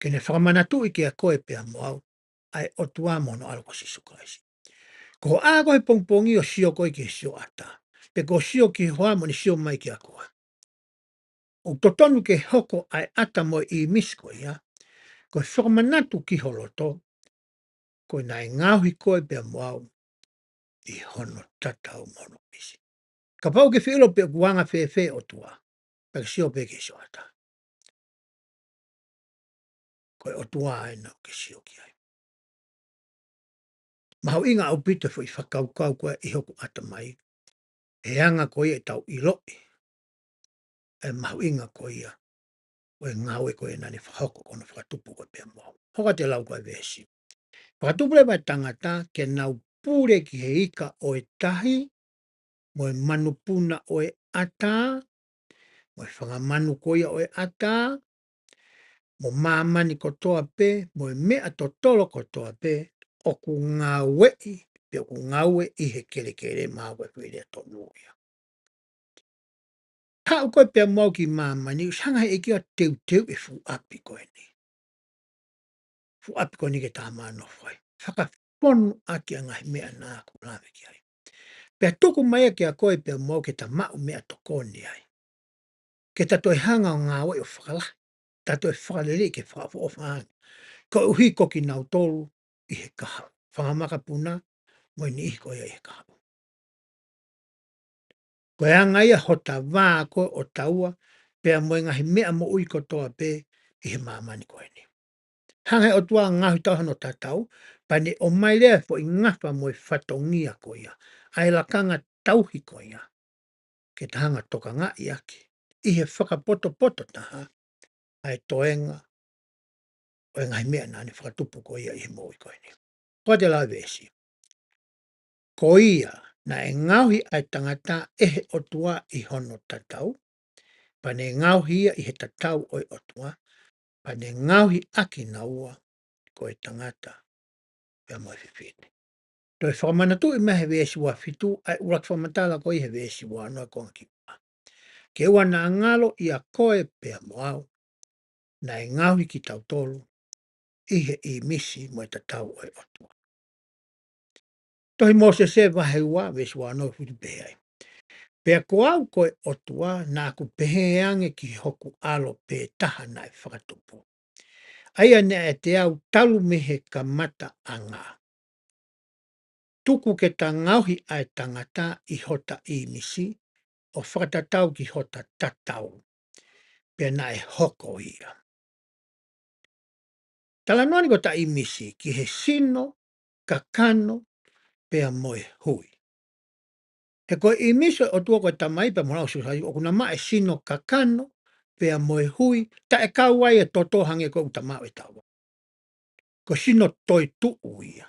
Ke ne fakamanatuʻi kiate koe pea mo au, ʻa e ʻOtua mo hono ʻAlo ko Sīsū Kalaisi. Ko hoʻo ʻā ko ē he pongipongi ʻo sio ko ē ki he sioʻata. Pe ko e sio ki he hoa mo ʻene sio mai kiate koe. ʻOku totonu ke hoko ʻa e ʻata mo e ʻīmisi ko ia, ko e fakamanatu ki ho loto, ko e naʻe ngaohi koe pea mo au ʻi hono tatau mo hono ʻīmisi. Kapau ʻoku ke fie ʻilo pe ʻoku anga fēfē e ʻOtua, pea ke sio pē ki he sioʻata. Ko e ʻOtua ʻa ena ʻoku ke sio ki ai. Mahuʻinga ʻaupito e foʻi fakakaukau ko ē ʻi hoku ʻatamai. He anga ko ia ʻetau ʻiloʻi ʻa e mahuʻinga ko ia ʻo e ngāue ko ē naʻa ne fakahoko ko hono fakatupu ko ē pea mo au. Hoko atu e lau ko ē veesi. Fakatupu leva e tangata ke nau pule ki he ika ʻo e tahi, mo e manupuna ʻo e ʻatā, mo e fanga manu ko ia ʻo e ʻatā, mo māmani kotoa pē, mo e meʻa totolo kotoa pē, ʻoku ngāueʻi, pe ʻoku ngāue ʻi he kelekele, maʻu e foʻi lea tonu ia. Haʻu koe pea mo au ki māmani, ʻosi hanga he ʻEiki ʻo teuteu e fuʻu ʻapi ko eni. Fuʻu ʻapi ko eni ke ta nofo ai. Fakafonu ʻaki ʻa e ngaahi meʻa naʻa ku lave ki ai. Pea tuku mai ia kiate koe pea mo au ke ta maʻu meʻatokoni ai. Ke ta toe hanga ʻo ngāueʻi ʻo fakalahi. Ta toe fakalelei ke fakaʻofoʻofa ange. Koeʻuhi ko kinautolu ʻi he kahaʻu. Fanga makapuna, mo e niʻihi ko ia ʻi he kahaʻu. Ko e anga ia hota vā ko ē ʻo taua, pea mo e ngaahi meʻa moʻui kotoa pē ʻi he māmani ko eni. Hanga he ʻOtua ʻo ngaohi taua ʻi hono tatau, pea ne ʻomai leva e foʻi ngafa mo e fatongia ko ia. ʻA e lakanga tauhi ko ia. Ke ta hanga ʻo tokangaʻi ʻaki. ʻI he fakapotopoto taha, ʻa e toenga ʻo e ngaahi meʻa naʻa ne fakatupu ko ia ʻi he moʻui ko eni. Ko e lau veesi. Ko ia, naʻe ngaohi ʻa e tangata ʻe he ʻOtua ʻi hono tatau, pea ne ngaohi ia ʻi he tatau ʻo e ʻOtua, pea ne ngaohi ʻa kinaua ko e tangata pea mo e fefine. Toe fakamanatuʻi mai he veesi ua fitu, ʻa e ʻuluaki fakamatala ko ia he veesi ua ono ko ē ki muʻa. Ke ʻoua naʻa ngalo ʻia koe pea mo au, naʻe ngaohi kitautolu ʻi he ʻīmisi mo e tatau ʻo e ʻOtua. Tohi Mōsese vahe ua, veesi ua ono fitu pehē ai. Pea ko au ko e ʻOtua, naʻa ku pehē ange ki hoku ʻAlo pē taha naʻe fakatupu. ʻA ia naʻe ʻiate au talu mei he kamataʻanga. Tuku ke ta ngaohi ʻa e tangata ʻi hota ʻīmisi, ʻo fakatatau ki hota tatau. Pea naʻe hoko ia. Talanoa ni ko e taʻimisi ki he sino, kakano, pea mo e hui. He ko e ʻīmisi ʻo e ʻOtua ko e Tamai pea mo Laʻā Sīsū Kalaisi ʻoku na maʻu e sino, kakano, pea mo e hui, taʻe kau ai e toto hangē ko ʻetau maʻu ʻe taua. Ko e sino toetuʻu ia.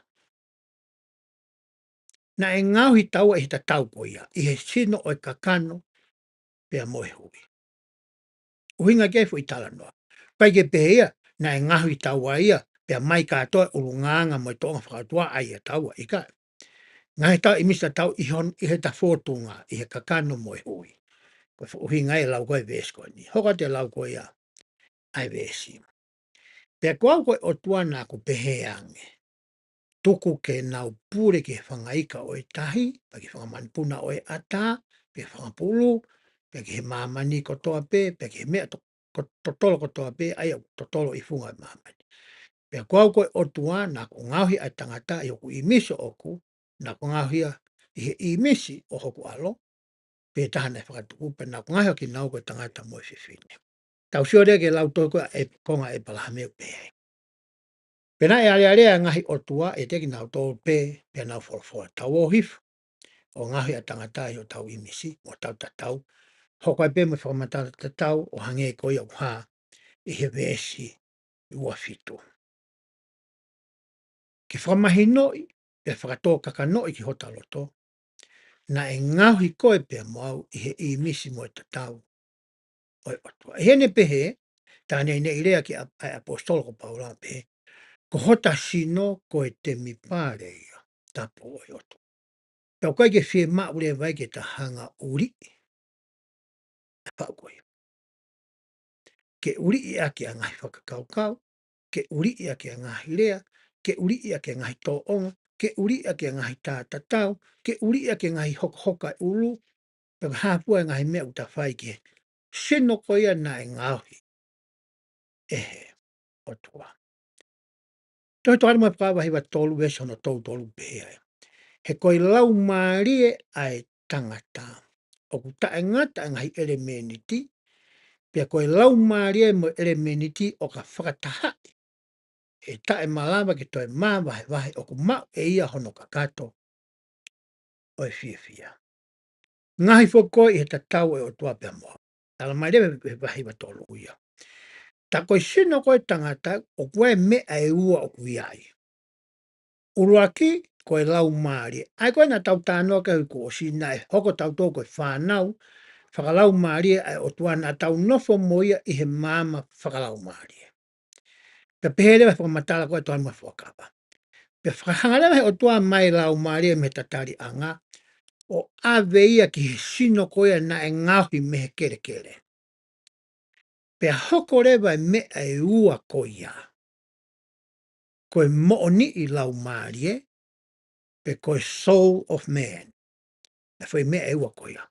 Naʻe ngaohi taua ʻi he tatau ko ia, ʻi he sino ʻo e kakano, pea mo e hui. ʻUhinga ki ai e foʻi talanoa. ʻIkai ke pehē ia, naʻe ngaohi taua ia, pea mai kātoa e ʻulungaanga mo e tōʻonga fakaʻotua ʻa ia taua, ʻikai. Ngaohi taua ʻīmisi tatau ʻi hon-, ʻi heʻeta fōtunga, ʻi he kakano mo e hui. Ko e ʻuhinga ia e lau ko ē e veesi ko eni. Hoko atu e lau ko ia ʻa e veesi. Pea ko au ko e ʻOtua naʻa ku pehē ange, tuku ke nau pule ki he fanga ika ʻo e tahi, pea ki he fanga manupuna ʻo e ʻatā, pea ki he fanga pulu, pea ki he māmani kotoa pē, pea ki he meʻa to-, ko-, totolo kotoa pē, ʻa ia ʻoku totolo ʻi funga ʻo e māmani. Pea ko au ko e ʻOtua naʻa ku ngaohi ʻa e tangata ʻi hoku ʻīmisi ʻoʻoku, naʻa ku ngaohi ia ʻi he ʻīmisi ʻo hoku ʻAlo, pea taha naʻe fakatupu, pea naʻa ku ngaohi ʻa kinaua ko e tangata mo e fefine. Tau sio leva ki he lau tohi ko ē ʻa e konga ʻa ʻĒpalahame ʻoku pehē ai. Pea naʻe alealea ʻa e ngaahi ʻotua ʻiate kinautolu pē, pea nau folofola, tau ō hifo ʻo ngaohi ʻa e tangata ʻi hotau ʻīmisi, mo hotau tatau, hoko ai pē mo e fakamatala tatau ʻo hangē ko ia ʻoku hā ʻi he veesi ua fitu. Ke fakamahinoʻi, pea fakatōkakanoʻi ki hota loto, naʻe ngaohi koe pea mo au ʻi he ʻīmisi mo e tatau ʻo e ʻOtua. ʻI heʻene pehē, tā neʻineʻi lea ki he ʻa-, ʻa e ʻaposetolo ko Paula pē, ko hota sino ko e temipale ia tapu ʻo e ʻOtua. Pea ʻoku ʻikai ke fiemaʻu leva ia ke ta hanga ʻo uliʻi ʻa e faʻu ko ia. Ke uliʻi ʻaki ʻa e ngaahi fakakaukau, ke uliʻi ʻaki ʻa e ngaahi lea, ke uliʻi ʻaki ʻa e ngaahi tōʻonga, ke uliʻi ʻaki ʻa e ngaahi tā tatau, ke uliʻi ʻaki ʻa e ngaahi hokohoko ʻa e ʻulu, pea ke hā fua e ngaahi meʻa ʻoku ta fai ki he sino ko ia naʻe ngaohi ʻe he ʻOtua. Tohi Tokāteline mo e Fuakava vahe hiva tolu veesi hono tolu tolu pehē ai. He ko e laumālie ʻa e tangata ʻoku taʻengata ʻa e ngaahi ʻelemēniti, pea ko e laumālie mo e ʻelemēniti ʻoka fakatahaʻi, ʻe taʻemalava ke toe māvahevahe ʻoku maʻu ʻe ia hono kakato ʻo e fiefia. Ngaohi foki koe ʻi he tatau ʻo e ʻOtua pea mo au. Talamai leva he vahe hiva tolu ia. Tā ko e sino ko e tangata ʻoku ʻi ai e meʻa ʻe ua ʻoku ʻi ai. ʻUluaki, ko e laumālie. ʻA ia ko ē naʻa tau talanoa ki ai kuo ʻosi, naʻe hoko tautolu ko e fānau fakalaumālie ʻa e ʻOtua, naʻa tau nofo mo ia ʻi he maama fakalaumālie. Pea pehē leva e fakamatala ko ē ʻa e Tokāteline mo e Fuakava. Pea fakahanga leva he ʻOtua mai e laumālie mei he tataliʻanga, ʻo ʻave ia ki he sino ko ia naʻe ngaohi mei he kelekele. Pea hoko leva e meʻa ʻe ua ko ia. Ko e moʻoniʻi laumālie, pe ko e soul of man. ʻA e foʻi meʻa ʻe ua ko ia.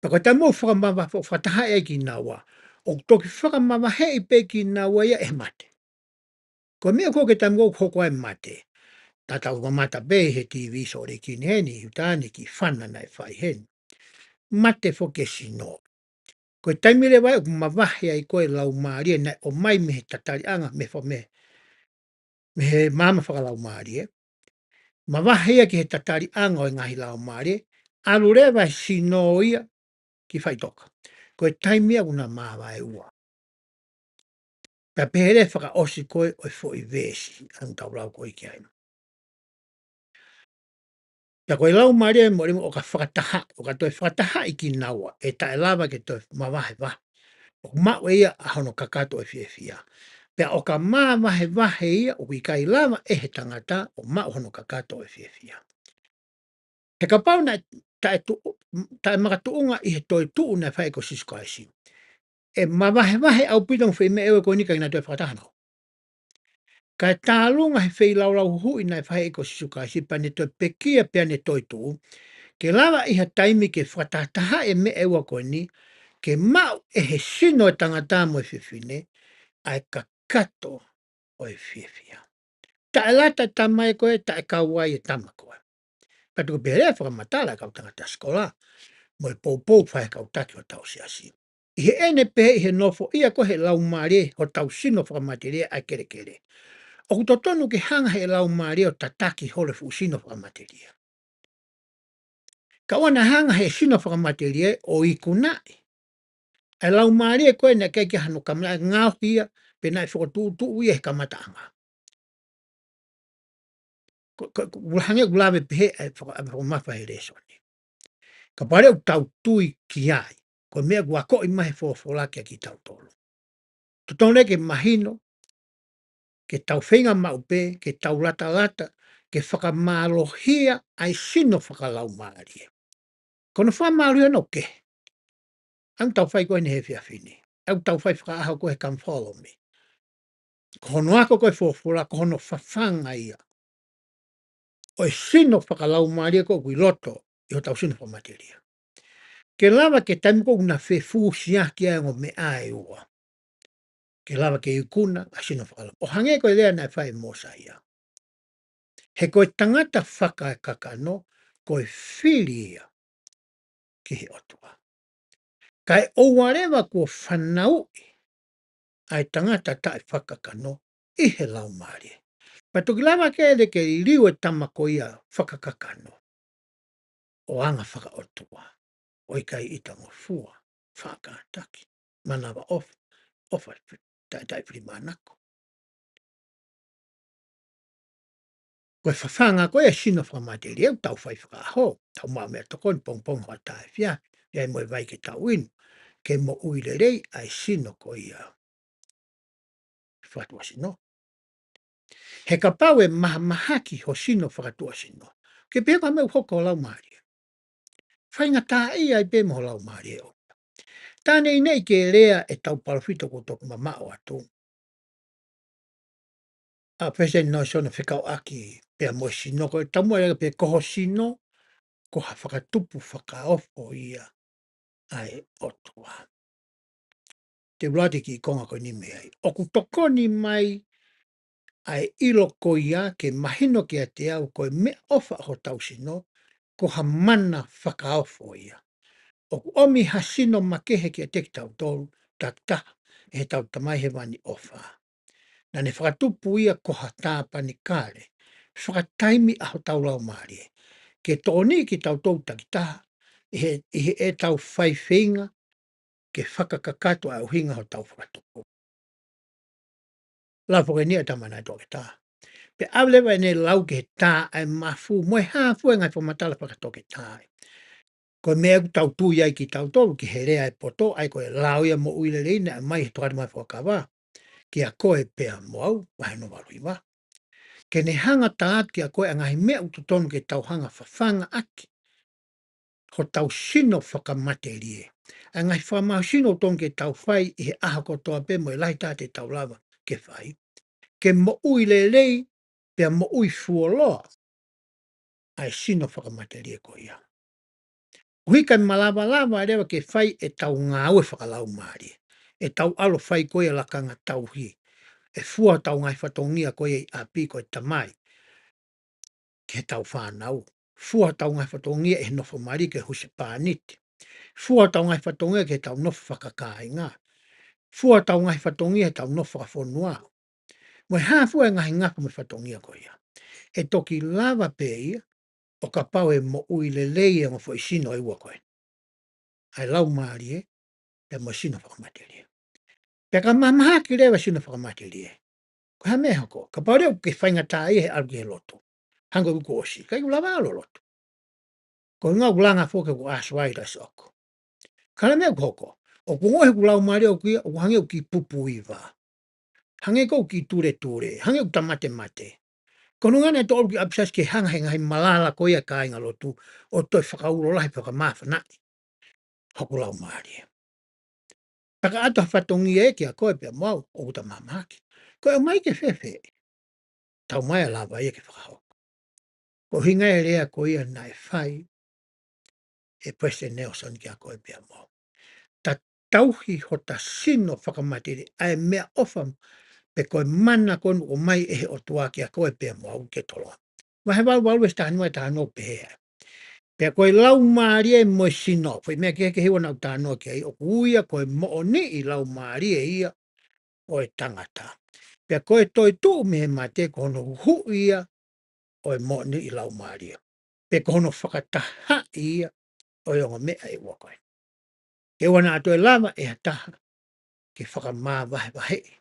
Pea ko e taimi ʻoku fakamava-, ʻoku fakatahaʻi ai kinaua, ʻoku toki fakamavaheʻi pē kinaua ia ʻe he mate. Ko e meʻa ko ē ki he taimi ʻoku hoko ai e mate. Tatau mamata pē he T V Sōleki ni heni, ʻi ʻIutā ni, kiʻi fana naʻe fai heni. Mate foki e sino. Ko e taimi leva ia ʻoku mavahe ai ko ē e laumālie naʻe ʻomai mei he tataliʻanga, mei he fa-, mei he, mei he maama fakalaumālie. Mavahe ia ki he tataliʻanga ʻo e ngaahi laumālie, ʻalu leva e sino ia ki faʻitoka. Ko e taimi ia ʻoku na māvae ua. Pea pehē leva e fakaʻosi ko ē ʻo e foʻi veesi, ʻa ē naʻa tau lau ko ē ki ai. Pea ko e laumālie mo e ʻelime ʻoka fakatahaʻi, ʻoka toe fakatahaʻi kinaua, ʻe taʻelava ke toe mavahevahe. ʻOku maʻu ʻe ia ʻa hono kakato ʻo e fiefia. Pea ʻoka māvahevahe ia, ʻoku ʻikai lava ʻe he tangata ʻo maʻu hono kakato ʻo e fiefia. He kapau naʻe taʻe tu-, taʻe makatuʻunga ʻi he toetuʻu naʻe fai ʻe Sīsū Kalaisi, ʻe mavahevahe ʻaupito e foʻi meʻa ʻe ua ko eni ka ʻikai ke na toe fakataha maʻu. Kae tālunga he feilaulau huhuʻi naʻe fai ʻe Sīsū Kalaisi pea ne toe pekia pea ne toetuʻu, ke lava ʻi ha taimi ke fakatahatahaʻi e meʻa ʻe ua ko eni, ke maʻu ʻe he sino ʻo e tangata mo e fefine ʻa e kakato ʻo e fiefia. Taʻelata e tama ko ē, taʻekau ai e tama ko ē. Pea tuku pē leva e fakamatala ʻa e kau tangata sikola. mo e poupou fakaʻaho ʻa e kau taki ʻo hotau siasi. ʻI heʻene pehē ʻi he nofoʻia ko ē ʻe he Laumālie hotau sino fakamatelie ʻa e kelekele, ʻoku totonu ke hanga ʻe he Laumālie ʻo tataki holo e fuʻu sino fakamatelie. Ka ʻoua naʻa hanga ʻe he sino fakamatelie ʻo ikunaʻi ʻa e Laumālie ko ē naʻe ʻikai ke ʻi ai hano kamata, ʻa e ngaohi ia, pe naʻe fokotuʻutuʻu ia he kamataʻanga. Ko, ko, ko, ʻoku hangē ʻoku lave pehē ʻa e faka-, ʻa e fakamamafa he lēsoni. Kapau leva ʻoku tau tui ki ai, ko e meʻa ʻoku akoʻi mai he folofola kiate kitautolu, totonu ke mahino, ke tau feinga maʻu pē ke tau latalata ke fakamālohia ʻa e sino fakalaumālie. Ko hono fakamālohia ʻoku kehe. ʻA ia ʻoku tau fai ko eni he efiafi ni, ʻa ia ʻoku tau fai fakaʻaho ko ē he Come Follow Me. Ko hono ako ko ē folofola, ko hono fafanga ia ʻo e sino fakalaumālie ko ē ʻoku ʻi loto ʻi hotau sino fakamatelie, ke lava ke taimi ko ē ʻoku na fefusiaki ai e ongo meʻa ʻe ua, ke lava ke ikuna ʻa e sino fakalaumālie. ʻO hangē ko e lea naʻe fai ʻe Mōsaia, he ko e tangata fakakakano, ko e fili ia ki he ʻOtua. Kae ʻoua leva kuo fanauʻi ʻa e tangata taʻefakakakano ʻi he Laumālie, pea toki lava ke lele ke liliu e tama ko ia fakakakano ʻo anga fakaʻotua, ʻo ʻikai ʻitangofua, faʻa kātaki, manavaʻofa, ʻofa, taʻe, taʻefilimānako. Ko e fafanga ko ē ʻa e sino fakamatelie ʻoku tau fai fakaʻaho, tau maʻu meʻatokoni pongipongi, hoʻatā, efiafi, ʻi ai mo e vai ke tau inu, ke moʻui lelei ʻa e sino ko ia fakatuʻasino. He kapau ʻe mahamahaki ho sino fakatuʻasino, ke pehē ko e hā e meʻa ʻoku hoko ho laumālie? Faingataʻaʻia ai pē mo ho laumālie ʻo. Tā neʻineʻi ke lea ʻetau palōfita kuo toki mamaʻo atu, ʻa Palesiteni Nalesoni, fekauʻaki pea mo e sino, ko e taumuʻa ia pē, ko ho sino ko ha fakatupu fakaofo ia ʻa e ʻOtua. Te u lau atu e kiʻi konga ko eni mei ai. ʻOku tokoni mai ʻa e ʻilo ko ia ke mahino kiate au ko e meʻaʻofa ʻo hotau sino ko ha mana fakaofo ia. ʻOku ʻomi ha sino makehe kiate kitautolu takitaha ʻe heʻetau Tamai Hēvani ʻofa. Naʻa ne fakatupu ia ko ha tāpanekale fakataimi ʻa hotau laumālie, ke tokoniʻi kitautolu takitaha ʻi he, ʻi heʻetau fai feinga ke fakakakato ʻa e ʻuhinga hotau fakatupu. Lau foki eni ʻa e tama naʻe toketā. Pea ʻave leva ʻene lau ki he tā ʻa e mafu mo e hā fua e ngaahi fakamatala fakatoketā. Ko e meʻa ʻoku tau tui ai kitautolu ki he lea ʻa e poto, ʻa ia ko e lao ia moʻui lelei naʻe ʻomai he Tokāteline Fuakava, Kiate Koe Pea Mo Au, vahe hono valu hiva. Ke ne hanga ʻo tala atu kiate koe ʻa e ngaahi meʻa ʻoku totonu ke tau hanga ʻo fafangaʻaki hotau sino fakamatelie. ʻA e ngaahi fakamālohisino ʻoku totonu ke tau fai ʻi he ʻaho kotoa pē mo e lahi taha te tau lava ke fai, ke moʻui lelei pea moʻui fuoloa ʻa e sino fakamatelie ko ia. ʻOku ʻikai malavalava leva ke fai ʻetau ngāue fakalaumālie, ʻetau ʻalu ʻo fai ko ia e lakanga tauhi, ʻe fua hotau ngaahi fatongia ko ia ʻi ʻapi ko e tamai ki heʻetau fānau, fua hotau ngaahi fatongia ʻi he nofo mali ki he husepāniti, fua hotau ngaahi fatongia ki heʻetau nofo fakakāinga, fua hotau ngaahi fatongia ʻi heʻetau nofo fakafonua, mo e hā fua e ngaahi ngafa mo e fatongia ko ia. ʻE toki lava pē ia ʻo kapau ʻe moʻui lelei e ongo foʻi sino ʻe ua ko ē, ʻa e laumālie pea mo e sino fakamatelie. Pea ka mahamahaki leva e sino fakamatelie, ko e hā e meʻa ʻe hoko? Kapau leva ʻoku ke faingataʻaʻia he ʻalu ki he lotu, hangē ko ʻeku ʻosi, ʻikai ke u lava ʻalu ʻo lotu. Ko e ʻuhinga ʻoku langa foki ʻeku ʻāsuai laisoko. Ka ko e hā e meʻa ʻoku hoko? ʻOku ongoʻi ʻe hoku laumālie ʻoku ia, ʻoku hangē ʻoku kiʻi pupuiva, hangē ʻoku kiʻi tuletule, hangē ʻoku tamatemate. Ko hono ʻuhinga naʻe tō ʻalu ki ʻapisiasi ke hanga ʻe he ngaahi malala ko ia ʻa e kāingalotu ʻo toe fakaulo lahi fakamāfanaʻi hoku laumālie. Pea ka ʻoatu ha fatongia ia kiate koe pea mo au, ʻoku ta mahamahaki. Ko e ʻomai ke fēfē? Taumaiā lava ia ke fakahoko. Ko e ʻuhinga e lea ko ia naʻe fai ʻe Palesiteni Nalesoni kiate koe pea mo au. Ta tauhi hota sino fakamatelie, ʻa e meʻaʻofa pe ko e mana ko eni ʻoku ʻomai ʻe he ʻOtua kiate koe pea mo au ke tolonga. Vahe valu valu veesi taha nima ki he taha ono ʻoku pehē ai: Pea ko e laumālie mo e sino, foʻi meʻa kehekehe ʻoku nau talanoa ki ai, ʻoku ui ia ko e moʻoniʻi laumālie ia ʻo e tangata. Pea ko e toetuʻu mei he mate ko hono huhuʻi ia ʻo e moʻoniʻi laumālie. Pe ko hono fakatahaʻi ia ʻo e ongo meʻa ʻe ua ko ē. Ke ʻoua naʻa toe lava ʻe ha taha ke fakamavahevaheʻi,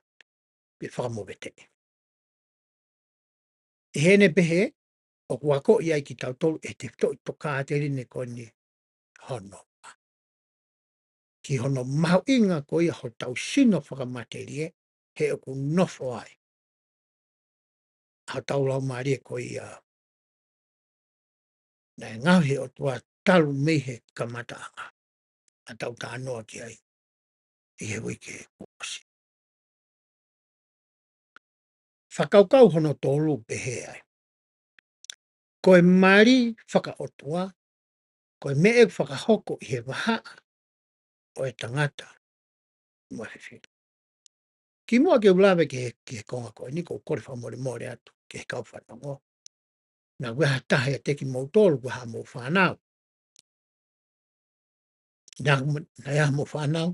pe fakamoveteʻi. ʻI heʻene pehē, ʻoku akoʻi ai kitautolu ʻe he tefitoʻi tokāteline ko eni hono ua. Ki hono mahuʻinga ko ia hotau sino fakamatelie, he ʻoku nofo ai hotau laumālie ko ia naʻe ngaohi ʻe he ʻOtua talu mei he kamataʻanga, naʻa tau talanoa ki ai ʻi he uike kuo ʻosi. Fakakaukau hono tolu pehē ai. Ko e mali fakaʻotua, ko e meʻa ʻoku fakahoko ʻi he vahaʻa ʻo e tangata mo e fefine. Kimuʻa ke u lave ki he, ki he konga ko eni, ʻoku ou kole fakamolemole atu ki he kau fanongo. Naʻa ʻoku ʻi ai ha taha ʻiate kimoutolu, ʻoku ʻi ai haʻamou fānau. Naʻa, naʻa ʻi ai haʻamou fānau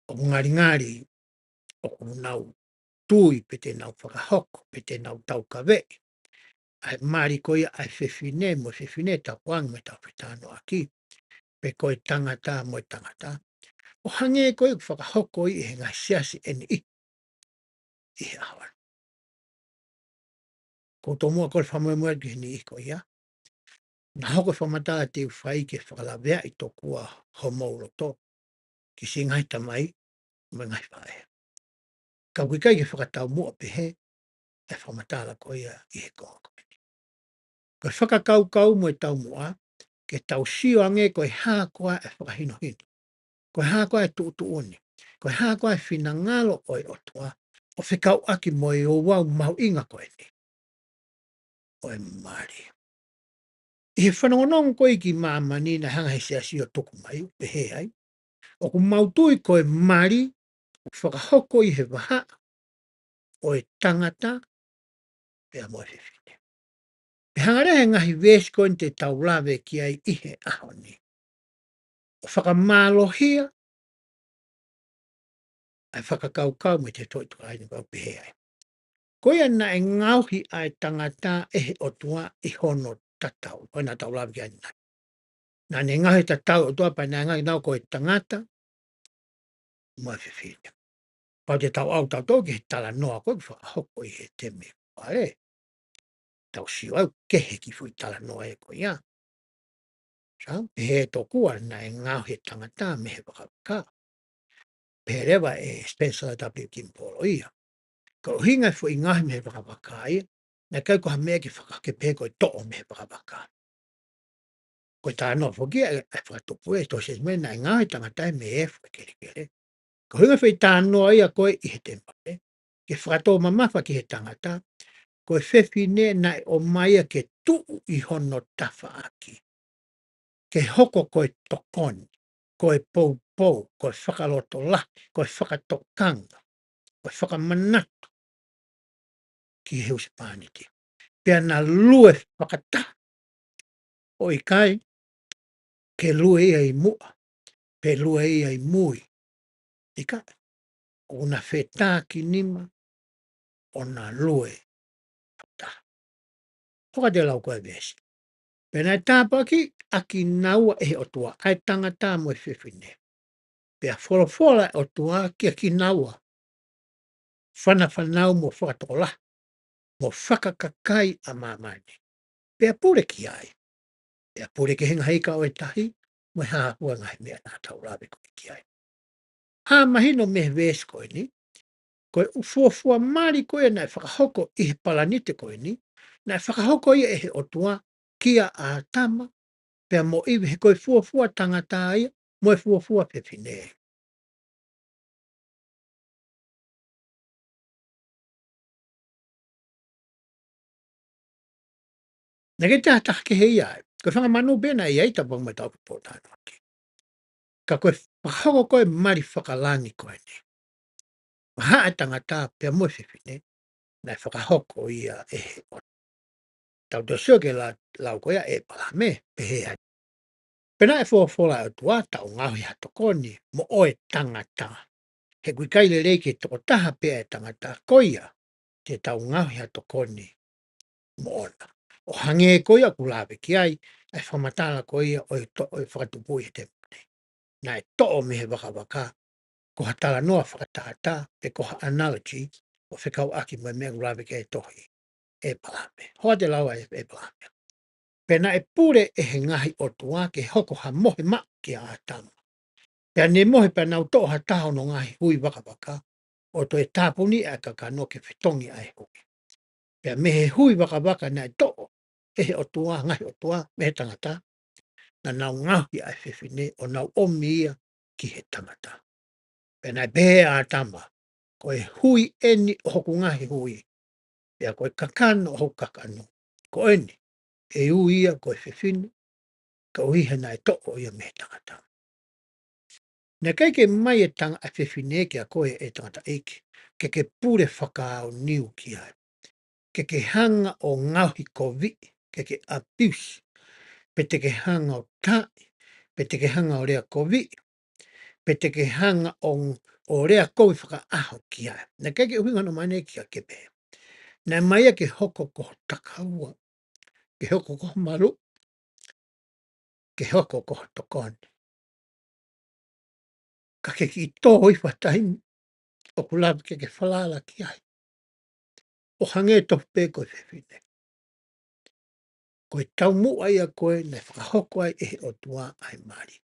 ʻoku ngalingali ʻoku nau tui pe te nau fakahoko, pe te nau taukaveʻi ʻa e mali ko ia ʻa e fefine mo e fefine, tapu ange mo ʻetau fetalanoaʻaki, pe ko e tangata mo e tangata. ʻO hangē ko ia ʻoku fakahoko ia ʻi he ngaahi siasi ʻe niʻihi ʻi he ʻaho ni. ʻOku ou tomuʻa kole fakamolemole atu ki he niʻihi ko ia. Naʻa hoko e fakamatala te u fai ke fakalaveaʻi tokua homou loto ki siʻi ngaahi tamai mo e ngaahi faʻē. Ka ʻoku ʻikai ke fakataumuʻa pehē e fakamatala ko ia ʻi he konga ko eni. Ko e fakakaukau mo e taumuʻa, ke tau sio ange ko e hā koā e fakahinohino, ko e hā koā e tuʻutuʻuni, ko e hā koā e finangalo ʻo e ʻOtua, ʻo fekauʻaki mo e ouau mahuʻinga ko eni ʻo e mali. ʻI he fanongonongo ko ia ki māmani, naʻe hanga ʻe he siasi ʻo tuku mai, ʻo pehē ai, ʻoku mau tui ko e mali ʻoku fakahoko ʻi he vahaʻa ʻo e tangata pea mo e fefine. Pea hanga leva ʻe he ngaahi veesi ko eni te tau lave ki ai ʻi he ʻaho ni ʻo fakamālohia ʻa e fakakaukau mo e tefitoʻi tokāteline ʻoku pehē ai. Ko ia naʻe ngaohi ʻa e tangata ʻe he ʻOtua ʻi hono tatau. Ko ia naʻa tau lave ki ai ʻanenai. Naʻa ne ngaohi e tatau ʻOtua pea naʻe ngaohi kinaua ko e tangata mo e fefine. Pau te tau ʻalu tautolu ki he talanoa ko ē ʻoku fakahoko ʻi he temi fale. Tau sio ʻoku kehe e kiʻi foʻi talanoa ē ko ia. Sai, pehē tokua naʻe ngaohi e tangata mei he vakavaka. Pehē leva ʻe Spencer W. Kimball ia, ko e ʻuhinga e foʻi ngaohi mei he vakavaka ia, naʻe ʻikai ko ha meʻa ke faka-, ke pehē ko e toʻo mei he vakavaka. Ko e talanoa foki ia ʻa e fakatupu ʻe he Tohi Testament naʻe ngaohi e tangata ia mei he efu ʻo e kelekele. Ko e ʻuhinga e foʻi talanoa ia ko ē ʻi he temipale, ke fakatō mamafa ki he tangata, ko e fefine naʻe ʻomai ia ke tuʻu ʻi hono tafaʻaki, ke hoko ko e tokoni, ko e poupou, ko e fakalotolahi, ko e fakatokanga, ko e fakamanatu ki he husepāniti. Pea na lue fakataha, ʻo ʻikai ke lue ia ʻi muʻa, pe lue ia ʻi mui. ʻIkai, ʻoku na fetākinima ʻo na lue fakataha. Hoko atu e lau ko ē e veesi. Pea naʻe tāpuakiʻi kinaua ʻe he ʻOtua, ʻa e tangata mo e fefine. Pea folofola e ʻOtua kiate kinaua, fanafanau mo fakatokolahi, mo fakakakai ʻa māmani. Pea pule ki ai, pea pule ki he ngaahi ika ʻo e tahi, mo e hā fua e ngaahi meʻa naʻa tau lave ko ē ki ai. Hā mahino mei he veesi ko eni, ko e fuofua mali ko ia naʻe fakahoko ʻi he palanite ko eni, naʻe fakahoko ia ʻe he ʻOtua kia ʻĀtama, pea mo ʻIvi, he ko e fuofua tangata ia, mo e fuofua fefine. Naʻe ʻikai ke toe ʻi ai ha taha kehe ia ai. Ko e fanga manu pē naʻe ʻi ai, tapu ange mo ʻetau fetalanoaʻaki. Ka ko e fakahoko ko ē mali fakalangi ko eni, vahaʻa e tangata pea mo e fefine, naʻe fakahoko ia ʻe he ʻOtua. Tau toe sio ki he la-, lau ko ia ʻa ʻĒpalahame, pehē ai. Pea naʻe folofola ʻa e ʻOtua, tau ngaohi ha tokoni mo ʻoe tangata. He ʻoku ʻikai lelei ki he tokotaha pē ʻa e tangata, ko ia te tau ngaohi ha tokoni moʻona. ʻO hangē ko ia ʻoku lave ki ai ʻa e fakamatala ko ia ʻo e to-, ʻo e fakatupu ʻi he temipale. Naʻe toʻo mei he vakavaka, ko ha talanoa fakatātā, pe ko ha analogy, ʻo fekauʻaki mo e meʻa ʻoku lave ki ai e tohi ʻĒpalahame. Hoʻatā lau ʻa ʻĒpalahame. Pea naʻe pule ʻe he ngaahi ʻotua ke hoko ha mohe maʻu kia ʻĀtama. Pea ne mohe pea nau toʻo ha taha ʻo hono ngaahi hui vakavaka, ʻo toe tāpuni ʻa e kakano ke fetongi ʻa e hui. Pea mei he hui vakavaka naʻe toʻo ʻe he ʻOtua, ngaahi ʻotua, mei he tangata, naʻa nau ngaohi ʻa e fefine, ʻo nau ʻomi ia ki he tangata. Pea naʻe pehē ʻe ʻĀtama, ko e hui eni ʻo hoku ngaahi hui, pea ko e kakano ʻo hoku kakano. Ko eni, ʻe ui ia ko e fefine, koeʻuhi he naʻe toʻo ia mei he tangata. Naʻe ʻikai ke ʻomai ʻe he tanga-, ʻa e fefine kia koe ʻe tangataʻeiki, ke ke pule fakaʻaonga ki ai. Ke ke hanga ʻo ngaohi koviʻi, ke ke abuse, pe te ke hanga ʻo taaʻi, pe te ke hanga ʻo lea koviʻi, pe te ke hanga ʻo, ʻo lea kovi fakaʻaho ki ai. Naʻe ʻikai ke ʻuhinga hono ʻomai ʻe ia ke pehē. Naʻe ʻomai ia ke hoko ko ho takaua, ke hoko ko ho maluʻi, ke hoko ko ho tokoni. Ka ke kiʻi tō ʻi ha taimi ʻoku lava ke ke falala ki ai. ʻO hangē tofu pē ko e fefine. Ko e taumuʻa ia ko ē naʻe fakahoko ai ʻe he ʻOtua ʻa e mali.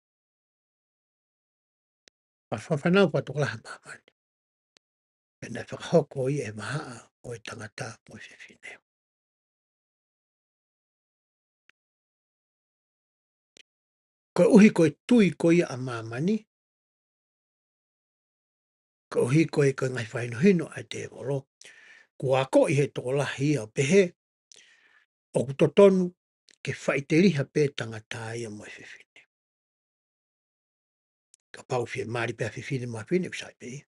Pea fānau pea tokolahi ʻa māmani. Pea naʻe fakahoko ia ʻe he vahaʻa ʻo e tangata mo e fefine. Koeʻuhi ko e tui ko ia ʻa māmani, koeʻuhi ko e, ko e ngaahi fakahinohino ʻa e tēvolo, kuo akoʻi ʻe he tokolahi ia ʻo pehē, ʻoku totonu ke faʻiteliha pē tangata ia mo e fefine. Kapau ʻe fiemālie pē ʻa e fefine mo e fefine, ʻoku sai pē ia.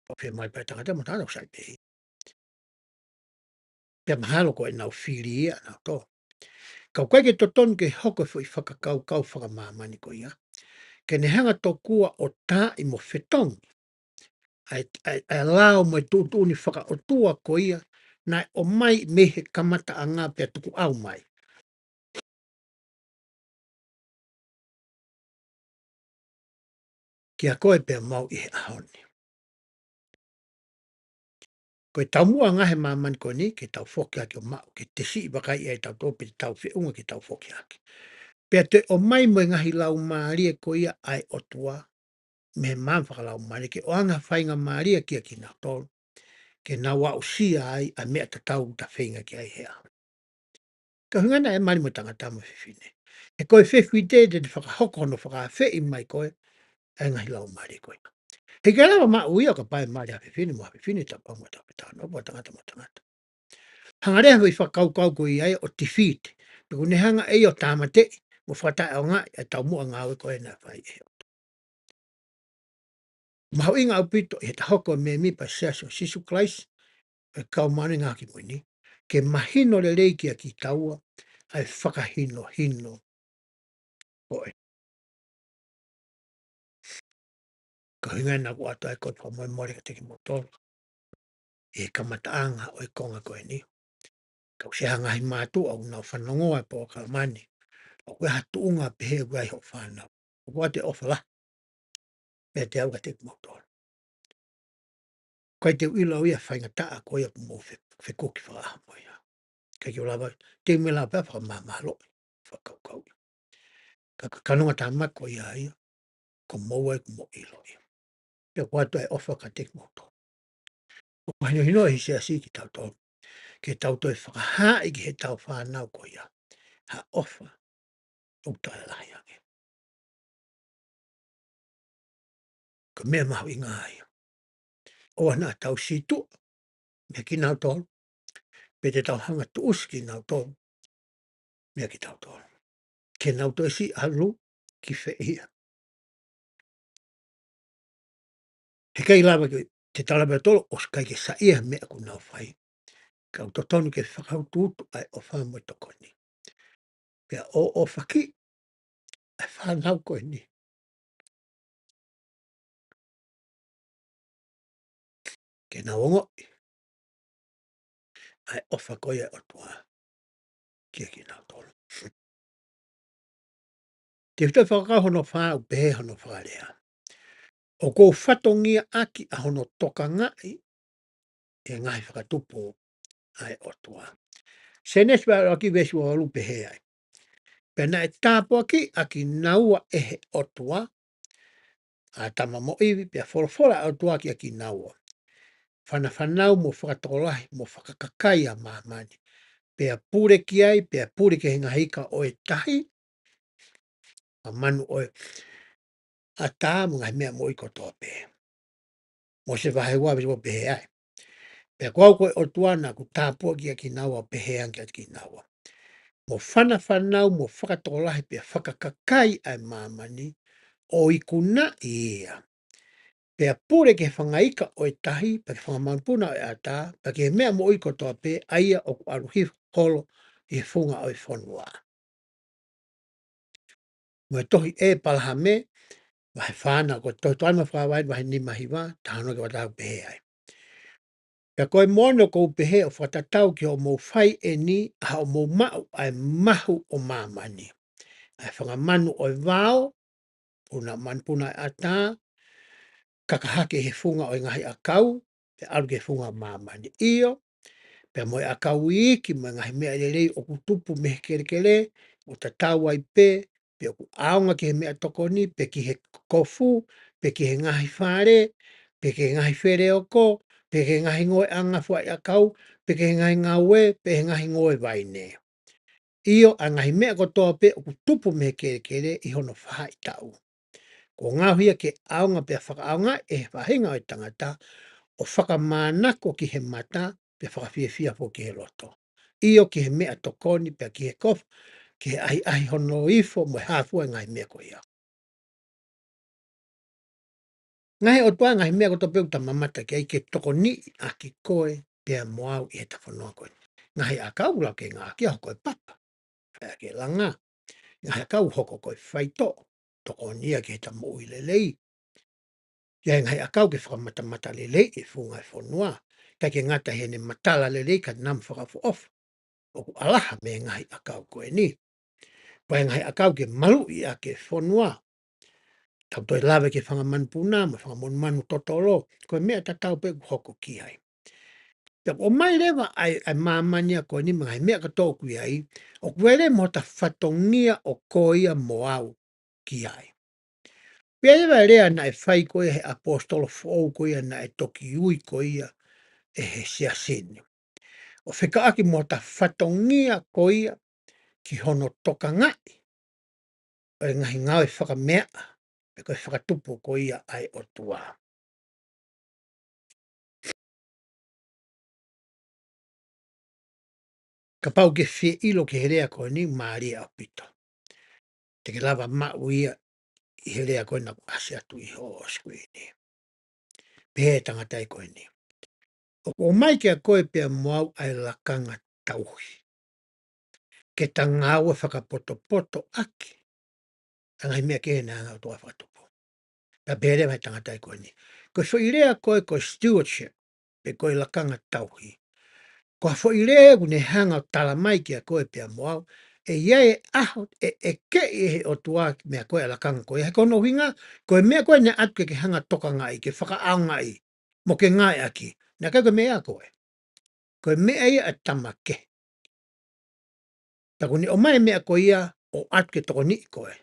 Kapau ʻe fiemālie pē ʻa e tangata mo e tangata, ʻoku sai pē ia. Pea mahalo ko ʻenau fili ia ʻanautolu. Ka ʻoku ʻikai ke totonu ke hoko e foʻi fakakaukau fakamāmani ko ia. Ke ne hanga tokua ʻo taaʻi mo fetongi ʻa e, ʻa e, ʻa e lao mo e tuʻutuʻuni fakaʻotua ko ia naʻe ʻomai mei he kamataʻanga pea tukuʻau mai kia koe pea mo au ʻi he ʻaho ni. Ko e taumuʻa ʻa e ngaahi māmani ko eni, ke tau foki ʻaki ʻo maʻu, ke tesiʻi vakai ʻa e tau tō, pe te tau feʻunga ke tau foki ʻaki. Pea toe ʻomai mo e ngaahi laumālie ko ia ʻa e ʻOtua, mei he maama fakalaumālie ke ʻoange ha faingamālie kia kinautolu, ke nau aʻusia ai ʻa e meʻa tatau ʻoku ta feinga ki ai he ʻaho. Ka ʻuhinga naʻe mali mo e tangata mo e fefine. He ko e fefine te ne fakahoko hono fakaafeʻi mai koe, ʻa e ngaahi laumālie ko ia. He ʻikai lava maʻu ia ʻo kapau ʻe mali ha fefine mo ha fefine, tau pau mo tau pe tau noa, mo tangata mo tangata. Hanga leva ʻe he fakakaukau ko ia ʻo defeat. Pe ʻoku ne hanga ʻe ia ʻo tāmateʻi, mo fakataʻeʻaongaʻi ʻa e taumuʻa ngāue ko ē naʻe fai ʻe he ʻOtua. Mahuʻinga ʻaupito ʻi heʻeta hoko ko e mēmipa ʻo e Siasi ʻo Sīsū Kalaisi ʻo e Kau Māʻoniʻoni ʻi he Ngaahi ʻAho Kimui Ni, ke mahino lelei kia kitaua ʻa e fakahinohino ko ē. Ka ʻuhinga naʻa ku ʻoatu ai ko e fakamolemole kiate kimoutolu ʻi he kamataʻanga ʻo e konga ko eni. Ka ʻoku ʻi ai ha ngaahi mātuʻa ʻoku nau fanongoa e polokalama ni, ʻoku ʻi ai ha tuʻunga pehē ʻoku ʻi ai hoʻo fānau. ʻOku ʻoatu e ʻofa lahi meiate au kiate kimoutolu. ʻIkai te u ʻilo au ia e faingataʻa ko ia ʻoku mou fe-, fekuki fakaʻaho mo ia. ʻIkai ke u lava, te u mei lava pē ʻo fakamāmāloʻi, fakakaukauʻi. Ka ko e kanonga tāmaki ko ia ia, ko moua ia ʻoku mou ʻilo ia. Pea ʻoku ʻoatu e ʻofa kiate kimoutolu. ʻOku fakahinohinoʻi ʻe he Siasi kitautolu ke tau toe fakahaaʻi ki heʻetau fānau ko ia ha ʻofa ʻoku toe lahi ange. Ko e meʻa mahuʻinga ia. ʻOua naʻa tau sītuʻa meiate kinautolu, pe te tau hanga ʻo tuʻusi kinautolu meiate kitautolu. Ke nau toe siʻi ʻalu ki fē ia. He ʻikai lava ke, te tau lava ʻo tolo ʻosi ʻikai ke saiʻia he meʻa ʻoku nau fai. Ka ʻoku totonu ke fakautuutu ʻa e ʻofa mo e tokoni. Pea ʻoʻofaʻi ʻa e fānau ko eni ke nau ongoʻi ʻa e ʻofa ko ia ʻa e ʻOtua kiate kinautolu. Tefito fakakaukau hono fā, ʻoku pehē hono fakalea: ʻOku ou fatongiaʻaki ʻa hono tokangaʻi ʻa e ngaahi fakatupu ʻa e ʻOtua. Sēnesi vahe ʻuluaki veesi uavalu pehē ai: Pea naʻe tāpuakiʻi ʻa kinaua ʻe he ʻOtua ʻa ʻĀtama mo ʻIvi, pea folofola ʻa e ʻOtua kiate kinaua: Fanafanau mo fakatokolahi mo fakakakai ʻa māmani, pea pule ki ai, pea pule ki he ngaahi ika ʻo e tahi, ʻa e manu ʻo e ʻatā mo e ngaahi meʻa moʻui kotoa pē. Mōsese vahe ua veesi ua pehē ai: Pea ko au ko e ʻOtua naʻa ku tāpuakiʻi ʻa kinaua, pehē ange kiate kinaua: Mo fanafanau mo fakatokolahi pea fakakakai ʻa e māmani, ʻo ikunaʻi ia. Pea pule ki he fanga ika ʻo e tahi, pea ki he fanga manupuna ʻo e ʻatā, pea ki he meʻa moʻui kotoa pē, ʻa ia ʻoku ʻalu hifo holo ʻi he funga ʻo e fonua. Mo e tohi ʻĒpalahame, vahe fā na, ko e tohi Tokāteline mo e Fakavaivai, vahe nima hiva, taha ono ki he ua taha pehē ai: Pea ko e moʻoni ʻoku ou pehē ʻo fakatatau ki hoʻomou fai ʻeni, ʻa hoʻomou maʻu ʻa e mahu ʻo māmani, ʻa e fanga manu ʻo e vao, puna, manupuna ʻo e ʻatā, kaka hake he funga ʻo e ngaahi ʻakau, pea ʻalu ki he funga ʻo māmani. ʻIo, pea mo e ʻakau iiki mo e ngaahi meʻa lelei ʻoku tupu mei he kelekele, ʻoku tatau ai pē pe ʻoku ʻaonga ki he meʻatokoni, pe ki he kofu, pe ki he ngaahi fale, pe ki he ngaahi feleoko, pe ki he ngaahi ngoue ʻa e ngaahi fuaʻi ʻakau, pe ki he ngaahi ngaue, pe he ngaahi ngoue vaine. ʻIo, ʻa e ngaahi meʻa kotoa pē ʻoku tupu mei he kelekele ʻi hono faʻahitaʻu, kuo ngaohi ia ke ʻaonga pea fakaʻaongaʻi ʻe he faʻahinga ʻo e tangata, ʻo fakamānako ki he mata, pea fakafiefia foki ki he loto. ʻIo, ki he meʻatokoni, pea ki he kofu, ki he ʻahiʻahi hono ifo, mo e hā fua e ngaahi meʻa ko ia. Ngaahi ʻOtua, ngaahi meʻa kotoa pē ʻoku ta mamata ki ai, ke tokoniʻi ʻaki koe pea mo au ʻi heʻeta fonua ko eni. Ngaahi ʻakau ʻoku lau ke ngāueʻaki ia hoko ko e papa, fai ʻaki e langa. Ngaahi ʻakau hoko ko e faitoʻo, tokoni ia ki heʻeta moʻui lelei. ʻI ai e ngaahi ʻakau ke fakamatamata lelei e funga e fonua, kae ʻikai ke ngata heʻene matala lelei ka namu fakaʻofoʻofa. ʻOku ʻalaha mei he ngaahi ʻakau ko eni. Pea ʻi ai e ngaahi ʻakau ke maluʻi ʻaki e fonua. Tau toe lave ki he fanga manupuna mo e fanga monumanu totolo, ko e meʻa tatau pē ʻoku hoko ki ai. Pea ʻoku ʻomai leva ʻa e, ʻa e māmani ko eni mo e ngaahi meʻa kotoa ʻoku ʻi ai, ʻoku ʻi ai leva mo hota fatongia ʻo koe ia mo au ki ai. Pea ʻi ai leva e lea naʻe fai ko ia ʻe he ʻaposetolo foʻou ko ia naʻe toki ui ko ia ʻe he siasi ni, ʻo fekauʻaki mo hota fatongia ko ia ki hono tokangaʻi ʻo e ngaahi ngāue fakameaʻa, pe ko e fakatupu ko ia ʻa e ʻOtua. Kapau ʻoku ke fie ʻilo ki he lea ko eni, mālie ʻaupito. Te ke lava maʻu ia ʻi he lea ko ena ʻoku ʻasi atu ʻi hoʻo screen. Pehē ʻe he tangata ko eni: ʻOku ʻomai kiate koe pea mo au ʻa e lakanga tauhi, ke ta ngāue fakapotopoto ʻaki ʻa e ngaahi meʻa kehe naʻe hanga ʻe he ʻOtua ʻo fakatupu. Pea pehē leva ʻe he tangata ko eni: Ko e foʻi lea ko ē ko e stewardship, pe ko e lakanga tauhi, ko ha foʻi lea ʻoku ne hanga ʻo tala mai kiate koe pea mo au, ʻe ʻi ai e ʻaho ʻe ʻekeʻi ʻe he ʻOtua e meʻa ko ē, ʻa e lakanga ko ia. He ko hono ʻuhinga, ko e meʻa ko ē naʻe ʻatu ke ke hanga ʻo tokangaʻi, ke fakaʻaongaʻi, mo ke ngāueʻaki, naʻe ʻikai ko e meʻa ia ʻa koe. Ko e meʻa ia ʻa e tama kehe. Pea ʻoku ne ʻomai e meʻa ko ia ʻo ʻatu ke tokoniʻi koe.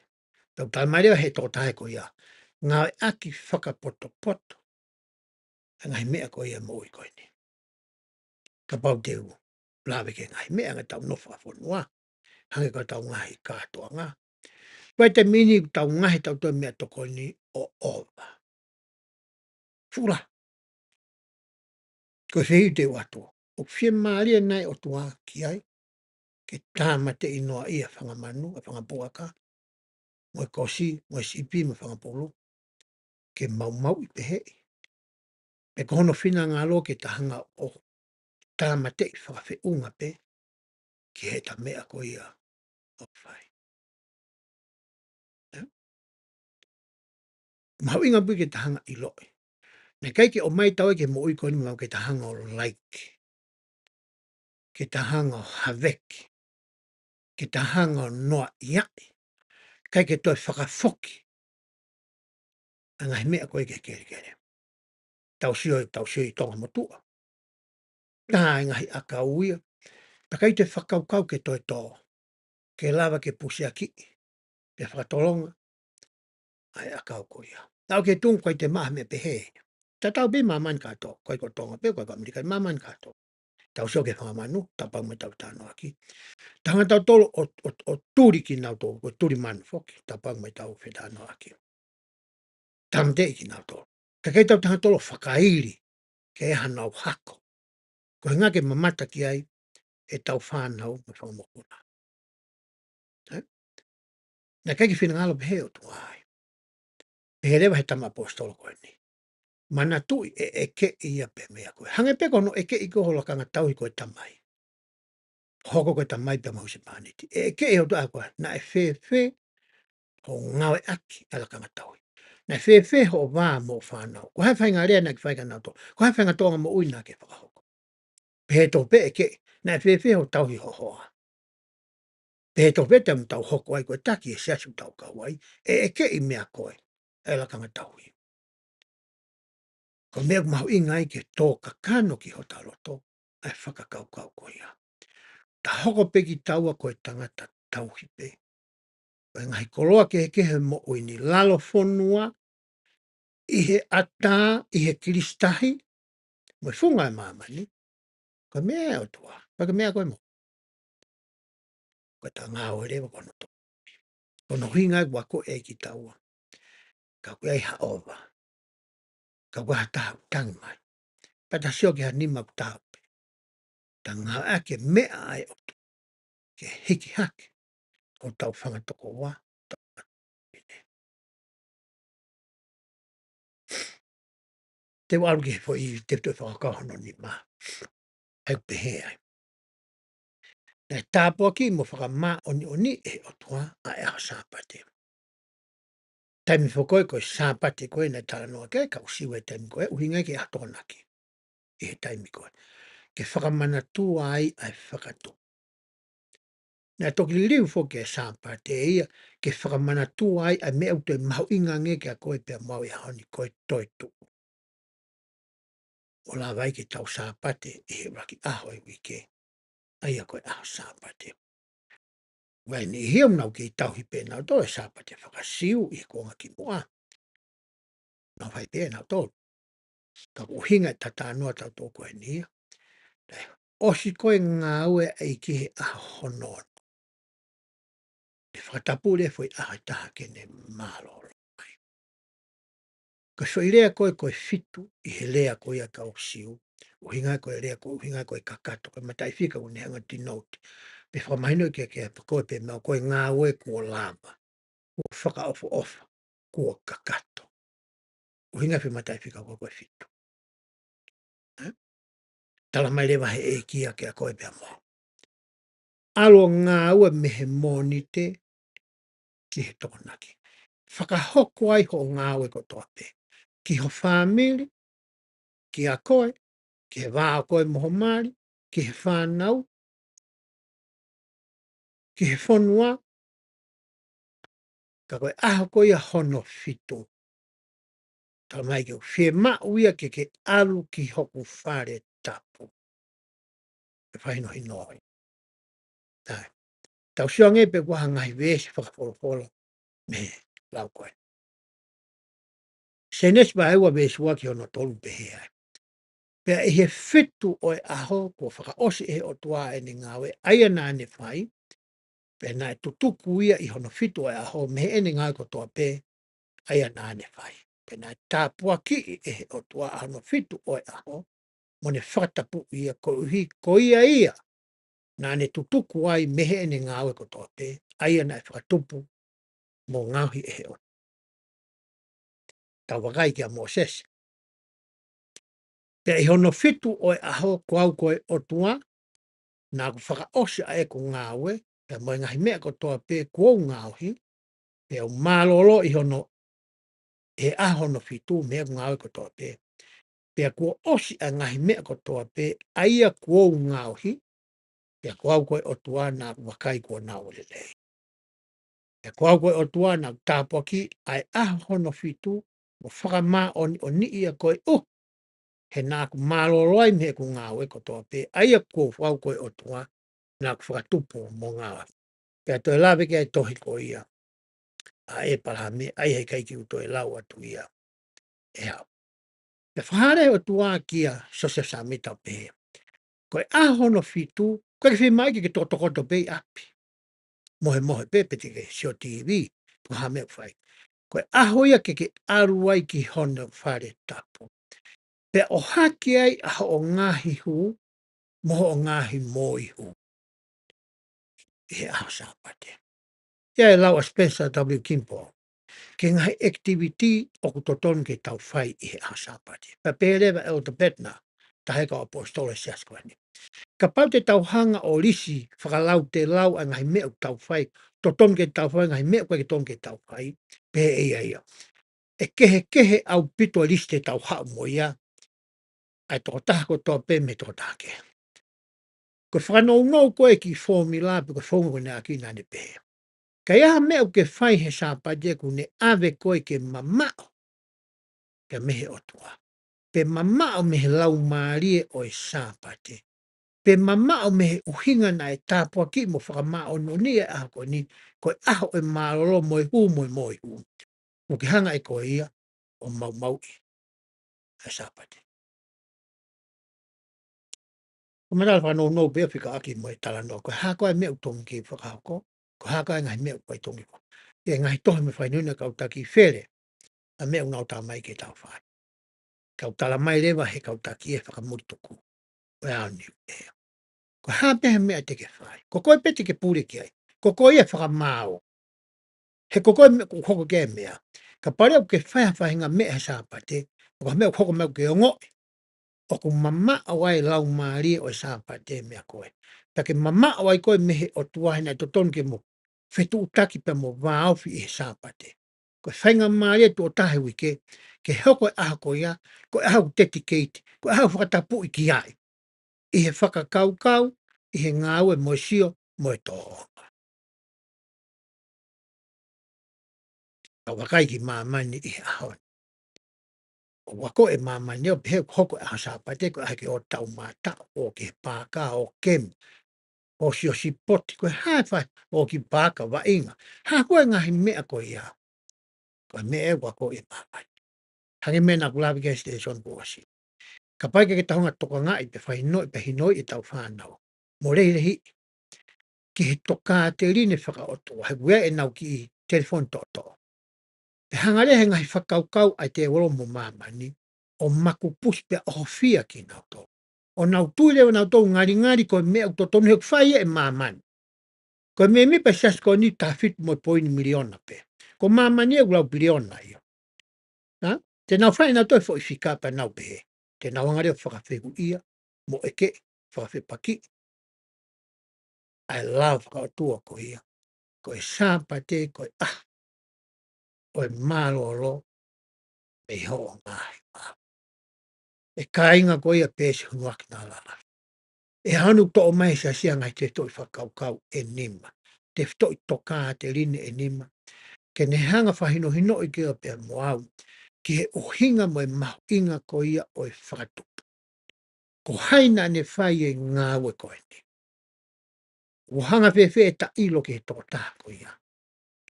Pea ʻoku tala mai leva ʻe he tokotaha ko ia: Ngāueʻaki fakapotopoto ʻa e ngaahi meʻa ko ia ʻo e moʻui ko eni. Kapau te u lave ki he ngaahi meʻa ʻa ʻetau nofo fakafonua, hangē ko ʻetau ngaahi kātoanga, ko e taimi ni ʻoku tau ngaahi ʻetau toe meʻatokoni ʻo ʻova. Fuʻu lahi. Ko e fehuʻi te u ʻatu: ʻOku fiemālie nai e ʻOtua ki ai, ke tāmateʻi noa ʻi he fanga manu, ʻa e fanga puaka, mo e kosi, mo e sipi, mo e fanga pulu, ke maumauʻi pehē? Pe ko hono finangalo ke ta hanga ʻo tāmateʻi fakafeʻunga pē ki heʻeta meʻa ko ia ʻoku fai. Ē? Mahuʻinga pē ke ta hanga ʻo ʻiloʻi. Naʻe ʻikai ke ʻomai taua ki he moʻui ko eni maʻu ke ta hanga ʻo like, ke ta hanga ʻo haveki, ke ta hanga ʻo noaʻiaʻi, ʻikai ke toe fakafoki ʻa e ngaahi meʻa ko ē ki he kelekele. Tau sio, tau sio ʻi Tonga motuʻa. Tā e ngaahi ʻakau ia. Pea ʻikai toe fakakaukau ke toe tō. Ke lava ke pusiakiʻi, pea fakatolonga ʻa e ʻakau ko ia. Naʻa ke tunga ʻikai toe maʻu ha meʻa pehē. Tatau pē māmani kātoa, ʻikai ko Tonga pē, ʻikai ko ʻAmelika, māmani kātoa. Tau sio ki he fanga manu, tāpau mo ʻetau talanoa ki ai. Tau hanga tautolu ʻo, ʻo, ʻo tuli kinautolu, ko e tuli manu foki, tāpau mo ʻetau fetalanoaʻaki. Tāmateʻi kinautolu. Ka ʻikai tau hanga tautolu ʻo fakaili, ke ʻi ai hanau hako. Ko e ʻuhinga ke mamata ki ai ʻetau fānau mo e fanga mokopuna. Ē? Naʻe ʻikai ke finangalo pehē ʻOtua ai. Pehē leva he tama ʻaposetolo ko eni. Manatuʻi ʻe ʻekeʻi ia pē meʻa ko ē. Hangē pē ko hono ʻekeʻi ko ē ho lakanga tauhi ko e tamai. Hoko ko e tamai pea mo e husepāniti. ʻE ʻekeʻi ʻe he ʻOtua ʻa koe. Naʻe fēfē hoʻo ngāueʻaki ʻa e lakanga tauhi. Naʻe fēfē hoʻo vā mo e fānau. Ko e hā e faʻahinga lea naʻa ke fai kia nautolu. Ko e hā e faʻahinga tōʻonga moʻui naʻa ke fakahoko. Pehē tofu pē ʻekeʻi, naʻe fēfē hoʻo tauhi ho hoa. Pehē tofu pē taimi ʻoku tau hoko ai ko e taki ʻi he siasi ʻoku tau kau ai, ʻe ʻekeʻi meia koe ʻa e lakanga tauhi. Ko e meʻa ʻoku mahuʻinga ai ke tō kakano ki hota loto, ʻa e fakakaukau ko ia. Ta hoko pē kitaua ko e tangata tauhi pē. Ko e ngaahi koloa kehekehe ʻo e moʻui ni, lalo fonua, ʻi he ʻatā, ʻi he kilisitahi, mo e funga ʻo e māmani, ko e meʻa ʻa e ʻOtua, ko e meʻa ko ē mo. Ko ʻeta ngāue leva ko hono tō. Ko hono ʻuhinga ia ʻoku akoʻi ai kitaua. Ka ʻoku ʻi ai ha ʻova. Ka ʻoku ʻi ai ha taha ʻoku tangi mai. Pea ta sio ki ha nima ʻoku taʻope. Ta ngāueʻaki e meʻa ʻa e ʻOtua ke hiki hake hotau fanga tokoua, hotau fanga tokoua. Te u ʻalu ki he foʻi tefitoʻi fakakaukau hono nima. ʻOku pehē ai. Naʻe tāpuakiʻi mo fakamāʻoniʻoniʻi ʻe he ʻOtua ʻa e ʻaho Sāpate. Taimi foki ko ē ko e Sāpate ko ē naʻe talanoa ki ai e kau Siu he taimi ko ē, ʻuhinga ki he ʻaho Tokonaki. ʻI he taimi ko ē. Ke fakamanatua ai ʻa e fakatupu. Naʻe toki liliu foki e Sāpate ia, ke fakamanatua ai ʻa e meʻa ʻoku toe mahuʻinga ange kia koe pea mo au he ʻaho ni, ko e toetuʻu. ʻO lava ai ke tau Sāpate ʻi he ʻuluaki ʻaho ʻo e uike. ʻA ia ko e ʻaho Sāpate. Vai ni hia ʻoku nau kei tauhi pē nautolu e Sāpate faka-Siu ʻi he kuonga kimuʻa. Nau fai pē nautolu. Ka ko e ʻuhinga ʻeta talanoa tautolu ko eni ia. Naʻe ʻosi ko ē ngāue ʻa e ʻEiki he ʻaho hono ono. Naʻe fakatapui e foʻi ʻaho ʻe taha ke ne mālōlō ai. Ko e foʻi lea ko ē ko e fitu ʻi he lea ko ia ʻa e kau Siu. ʻUhinga ko e lea ko, ʻuhinga ko e kakato, ko e mataʻifika ʻoku ne hanga ʻo denote. Pe fakamahino ke, ke pako pē mo ko e ngāue kuo lava. Kuo fakaʻofoʻofa, kuo kakato. ʻUhinga e foʻi mataʻifika ko ē ko e fitu. Ē? Tala mai leva he ʻEiki ia kia koe pea mo au. ʻAlu ʻo ngāue mei he Mōnite ki he Tokonaki. Fakahoko ai hoʻo ngāue kotoa pē. Ki ho fāmili, kia koe, ki he vā ʻo koe mo ho mali, ki he fānau, ki he fonua, ka ko e ʻaho ko ia hono fitu. Tala mai ke u fiemaʻu ia ke ke ʻalu ki hoku fale tapu. ʻE fakahinohino ai. ʻAi. Tau sio ange pē ki ha ngaahi veesi fakafolofola mei he lau ko ē. Sēnesi vahe ua veesi ua ki hono tolu pehē ai. Pea ʻi he fitu ʻo e ʻaho kuo fakaʻosi ʻe he ʻOtua ʻene ngāue ʻa ia naʻa ne fai, pea naʻe tutuku ia ʻi hono fitu ʻo e ʻaho mei heʻene ngāue kotoa pē ʻa ia naʻa ne fai. Pea naʻe tāpuakiʻi ʻe he ʻOtua ʻa hono fitu ʻo e ʻaho, mo ne fakatapui ia koeʻuhi ko ia ia naʻa ne tutuku ai mei heʻene ngāue kotoa pē, ʻa ia naʻe fakatupu mo ngaohi ʻe he ʻOtua. Tau vakai kia Mōsese. Pea ʻi hono fitu ʻo e ʻaho, ko au ko e ʻOtua, naʻa ku fakaʻosi ʻa ʻeku ngāue, pea mo e ngaahi meʻa kotoa pē kuo u ngaohi, pea u mālōlō ʻi hono, he ʻaho hono fitu mei heʻeku ngāue kotoa pē. Pea kuo ʻosi ʻa e ngaahi meʻa kotoa pē ʻa ia kuo u ngaohi, pea ko au ko e ʻOtua naʻa ku vakai kuo nau lelei. Pea ko au ko e ʻOtua naʻa ku tāpuakiʻi ʻa e ʻaho hono fitu, mo fakamāʻoniʻoniʻi ia ko e ʻuhi, he naʻa ku mālōlō ai mei heʻeku ngāue kotoa pē, ʻa ia ko au ko e ʻOtua naʻa ku fakatupu mo ngaohi. Pea toe lave ki ai e tohi ko ia ʻa ʻĒpalahame, ʻa ia he ʻikai ke u toe lau atu ia ʻe au. Pea fakahā leva ʻe he ʻOtua kia Siosefa Sāmita ʻo pehē, ko e ʻaho hono fitu, ʻoku ʻikai ke fiemaʻu ke ke tokoto pē ʻi ʻapi, mohemohe pē pe te ke sio TV, pe ko ha meʻa ʻoku fai. Ko e ʻaho ia ke ke ʻalu ai ki hono fale tapu, pea ʻohake ai ʻa hoʻo ngaahi hū, mo hoʻo ngaahi moihū ʻi he ʻaho Sāpate. ʻI ai e lau ʻa Spencer W. Kimball ki he ngaahi activity ʻoku totonu ke tau fai ʻi he ʻaho Sāpate. Pea pehē leva ʻe ʻEletā Bednar, taha e kau ʻaposetolo ʻi he Siasi ko eni, kapau te tau hanga ʻo lisi fakalautelau ʻa e ngaahi meʻa ʻoku tau fai, totonu ke tau fai, ngaahi meʻa ʻoku ʻikai ke totonu ke tau fai, pehē ʻe ia ia, ʻe kehekehe ʻaupito e lisi te tau haʻu mo ia, ʻa e tokotaha kotoa pē mei he tokotaha kehe. Ko e fakanounou ko ē ki he fōmila pe ko e founga ko ē naʻe ʻaki naʻa ne pehē, ka ʻi ai ha meʻa ʻoku ke fai he Sāpate ʻoku ne ʻave koe ke mamaʻo pea mei he ʻOtua, pe mamaʻo mei he laumālie ʻo e Sāpate, pe mamaʻo mei he ʻuhinga naʻe tāpuakiʻi mo fakamāʻoniʻoniʻi e ʻaho ko eni, ko e ʻaho ʻo e mālōlō mo e hū mo e moihū, ʻoku ke hanga ʻe koe ia ʻo maumauʻi ʻa e Sāpate. Ko e matala fakanounou pē ia fekauʻaki mo e talanoa, ko e hā koā e meʻa ʻoku totonu ke fakahoko, ko e hā koā e ngaahi meʻa ʻoku ʻikai totonu ke fakahoko. ʻI he ngaahi tohi mo e fakahinohino ʻa e kau taki fele ʻa e meʻa ʻoku nau talamai ke tau fai. Kau talamai leva ʻe he kau taki ʻi he fakamulituku ʻo e ʻaho ni ē, ko e hā pē ha meʻa te ke fai, ko koe pē te ke pule ki ai, ko koe ia e fakamaau. He ko koe meʻa ʻoku hoko ki ai e meʻa. Kapau leva ʻoku ke fai ha faʻahinga meʻa he Sāpate, ʻoku ʻi ai ha meʻa ʻoku hoko mai ʻoku ke ongoʻi ʻoku mamaʻo ai e laumālie ʻo e Sāpate meia koe, pea ke mamaʻo ai koe mei he ʻOtua he naʻe totonu ke mo fetuʻutaki pea mo vāofi ʻi he Sāpate. Ko e faingamālie tuʻo taha he uike ke hoko e ʻaho ko ia ko e ʻaho ʻoku dedicate, ko e ʻaho ʻoku fakatapuʻi ki ai ʻi he fakakaukau, ʻi he ngāue mo e sio mo e tōʻonga. Ka vakai ki māmani ʻi he ʻaho ni. ʻOku akoʻi e māmani ʻo pehē ʻoku hoko e ʻaho Sāpate ko e ʻaho ke ō tau mātaʻu, ō ki he paaka, ō kemi, ō sio sipoti, ko e hā e fai, ō ki he paaka, vaʻinga. Hā koā e ngaahi meʻa ko ia. Ko e meʻa ʻoku akoʻi e māmani. Hangē ko e meʻa naʻa ku lave ki ai he sitesoni kuo ʻosi. Kapau ʻe ʻikai ke tau hanga ʻo tokangaʻi pea fakahinoʻi pea hinoʻi ʻetau fānau, mo lehilehiʻi ki he tokāteline fakaʻotua, he ʻoku ʻi ai ʻenau kiʻi telefoni toʻotoʻo, pea hanga leva ʻe he ngaahi fakakaukau ʻa e tēvolo mo māmani ʻo makupusi pea ʻohofia kinautolu, ʻo nau tui leva nautolu ʻoku ngalingali ko e meʻa ʻoku totonu he ʻoku fai ia ʻe māmani. Ko e mēmipa e Siasi ko eni taha fitu mo e poini miliona pē. Ko māmani ʻoku lau piliona ia. Hā? Te nau fai ʻenautolu e foʻi fika pea nau pehē, te nau hanga leva ʻo fakafehuʻia mo ʻeke, fakafepakiʻi ʻa e lao fakaʻotua ko ia, ko e Sāpate ko e ʻaho ʻo e mālōlō mei hoʻo ngaahi maau. ʻE kāinga, ko ia pē siʻi hono ʻaki nalala. ʻE hanu toʻo mai he Siasi ʻa e ngaahi tefitoʻi fakakaukau ʻe nima, tefitoʻi tokāteline ʻe nima, ke ne hanga ʻo fakahinohinoʻi koe pea mo au ki he ʻuhinga mo e mahuʻinga ko ia ʻo e fakatupu. Ko hai naʻa ne fai e ngāue ko eni? ʻOku hanga fēfē ʻeta ʻilo ki he tokotaha ko ia?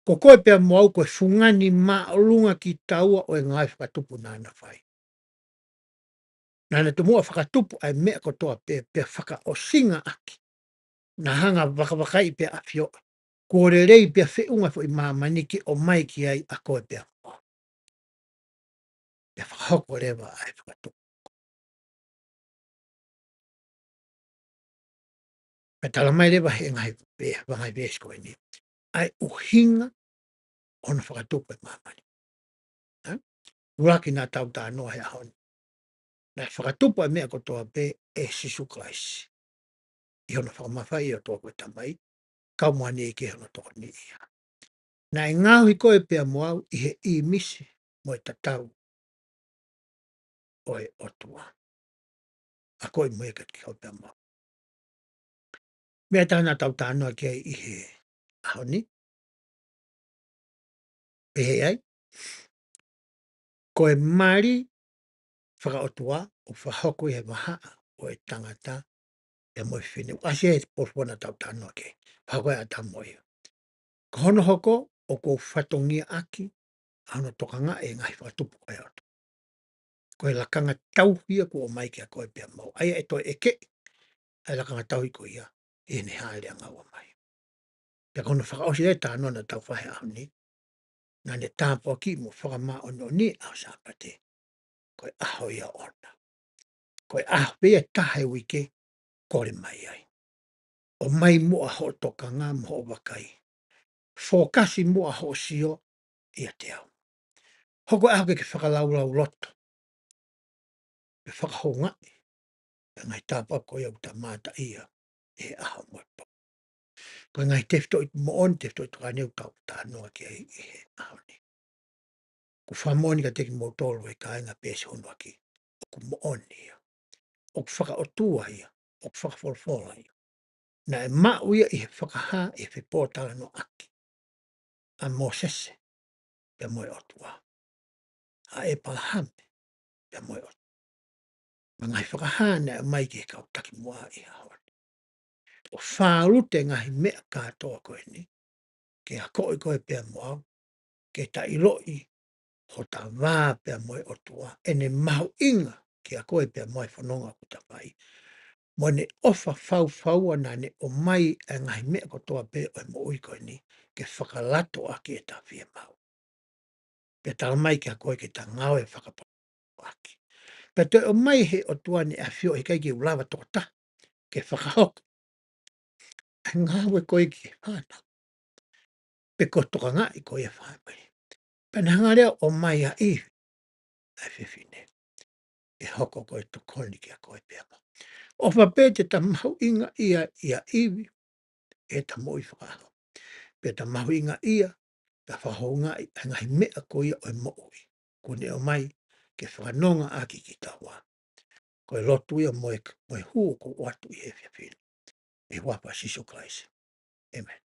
Ko koe pea mo au ko e fungani māʻolunga kitaua ʻo e ngāue fakatupu naʻa na fai. Naʻa na tomuʻa fakatupu ʻa e meʻa kotoa pē, pea fakaʻosinga ʻaki, naʻa hanga ʻo vakavakaiʻi pea ʻafioʻi kuo lelei pea feʻunga e foʻi māmani ke ʻomai ki ai ʻa koe pea mo au. Pea fakahoko leva ʻa e fakatupu. Pea talamai leva he ngaahi ve-, ngaahi veesi ko eni ʻa e ʻuhinga ʻo hono fakatupu e māmani. Hā? ʻUluaki naʻa tau talanoa he ʻaho ni. Naʻe fakatupu ʻa e meʻa kotoa pē ʻe Sīsū Kalaisi, ʻi hono fakamafaiʻi ʻe he ʻOtua ko e Tamai, kau mo ʻene ʻEiki ʻi hono tokoniʻi ia. Naʻe ngaohi koe pea mo au ʻi he ʻīmisi mo e tatau ʻo e ʻOtua. Akoʻi mo ia kiate koe pea mo au. Meʻa ʻe taha naʻa tau talanoa ki ai ʻi he ʻaho ni, pehē ai, ko e mali fakaʻotua ʻoku fakahoko ʻi he vahaʻa ʻo e tangata pea mo e fefine. ʻOku ʻasi he polosi naʻa tau talanoa ki ai, fakahoko ʻe ʻĀtama mo ʻIvi. Ko hono hoko, ʻoku ou fatongiaʻaki ʻa hono tokangaʻi e ngaahi fakatupu ʻa e ʻOtua. Ko e lakanga tauhi ia kuo ʻomai kiate koe pea mo au. ʻA ia ʻe toe ʻekeʻi ʻa e lakanga tauhi ko ia ʻi heʻene hāʻele angaua mai. Pea ko hono fakaʻosi ʻa e talanoa naʻa tau fai he ʻaho ni, naʻa ne tāpuakiʻi mo fakamāʻoniʻoniʻi e ʻaho Sāpate. Ko e ʻaho ia ʻoʻona. Ko e ʻaho pē ia ʻe taha he uike, kole mai ai. ʻOmai muʻa hoʻo tokanga mo hoʻo vakai. Fokasi muʻa hoʻo sio ʻiate au. Hoko e ʻaho ke ke fakalaulauloto, ke fakahoungaʻi ʻa e ngaahi tāpuaki ko ia ʻoku ta mamata ʻi he ʻaho mo e pō. Ko e ngaahi tefitoʻi moʻoni, tefitoʻi tokāteline ʻoku tau talanoa ki ai ʻi he ʻaho ni. ʻOku ou fakamoʻoni kiate kimoutolu ʻe kāinga, pea ʻosi hono ʻaki, ʻoku moʻoni ia. ʻOku fakaʻotua ia, ʻoku fakafolofola ia. Naʻe maʻu ia ʻi he fakahā, ʻi he fepōtalanoaʻaki ʻa Mōsese pea mo e ʻOtua, ʻa ʻĒpalahame pea mo e ʻOtua. Mo e ngaahi fakahā naʻe ʻomai ki he kau takimuʻa ʻi he ʻaho ni. ʻOku fālute ngaahi meʻa kātoa ko eni, ke akoʻi koe pea mo au, ke ta ʻiloʻi hota vā pea mo e ʻOtua, ʻene mahuʻinga kiate koe pea mo au he fononga ʻoku ta fai. Mo ʻene ʻofa faufaua naʻa ne ʻomai ʻa e ngaahi meʻa kotoa pē ʻo e moʻui ko eni, ke fakalatoʻaki ʻeta fiemaʻu. Pea talamai kiate koe ke ta ngāue fakapapauʻaki. Pea toe ʻomai he ʻOtua ʻene ʻAfio, ʻikai ke u lava tokotaha ke fakahoko ʻa e ngāue ko ia ki he fānau, pe ko e tokangaʻi ko ia e fāmili. Pea naʻe hanga leva ʻo ʻomai ʻa ʻIvi, ʻa e fefine, ke hoko ko e tokoni kiate koe pea mo au. ʻOfa pē te ta mahuʻingaʻia ʻia ʻIvi ʻi heʻeta moʻui fakaʻaho. Pea ta mahuʻingaʻia, ta fakahoungaʻi ʻa e ngaahi meʻa ko ia ʻo e moʻui kuo ne ʻomai ke fakanongaʻaki kitaua. Ko e lotu ia mo e, mo e hū ʻoku ou ʻoatu ʻi he efiafi ni, ʻi he huafa ʻo Sīsū Kalaisi. ʻĒmeni.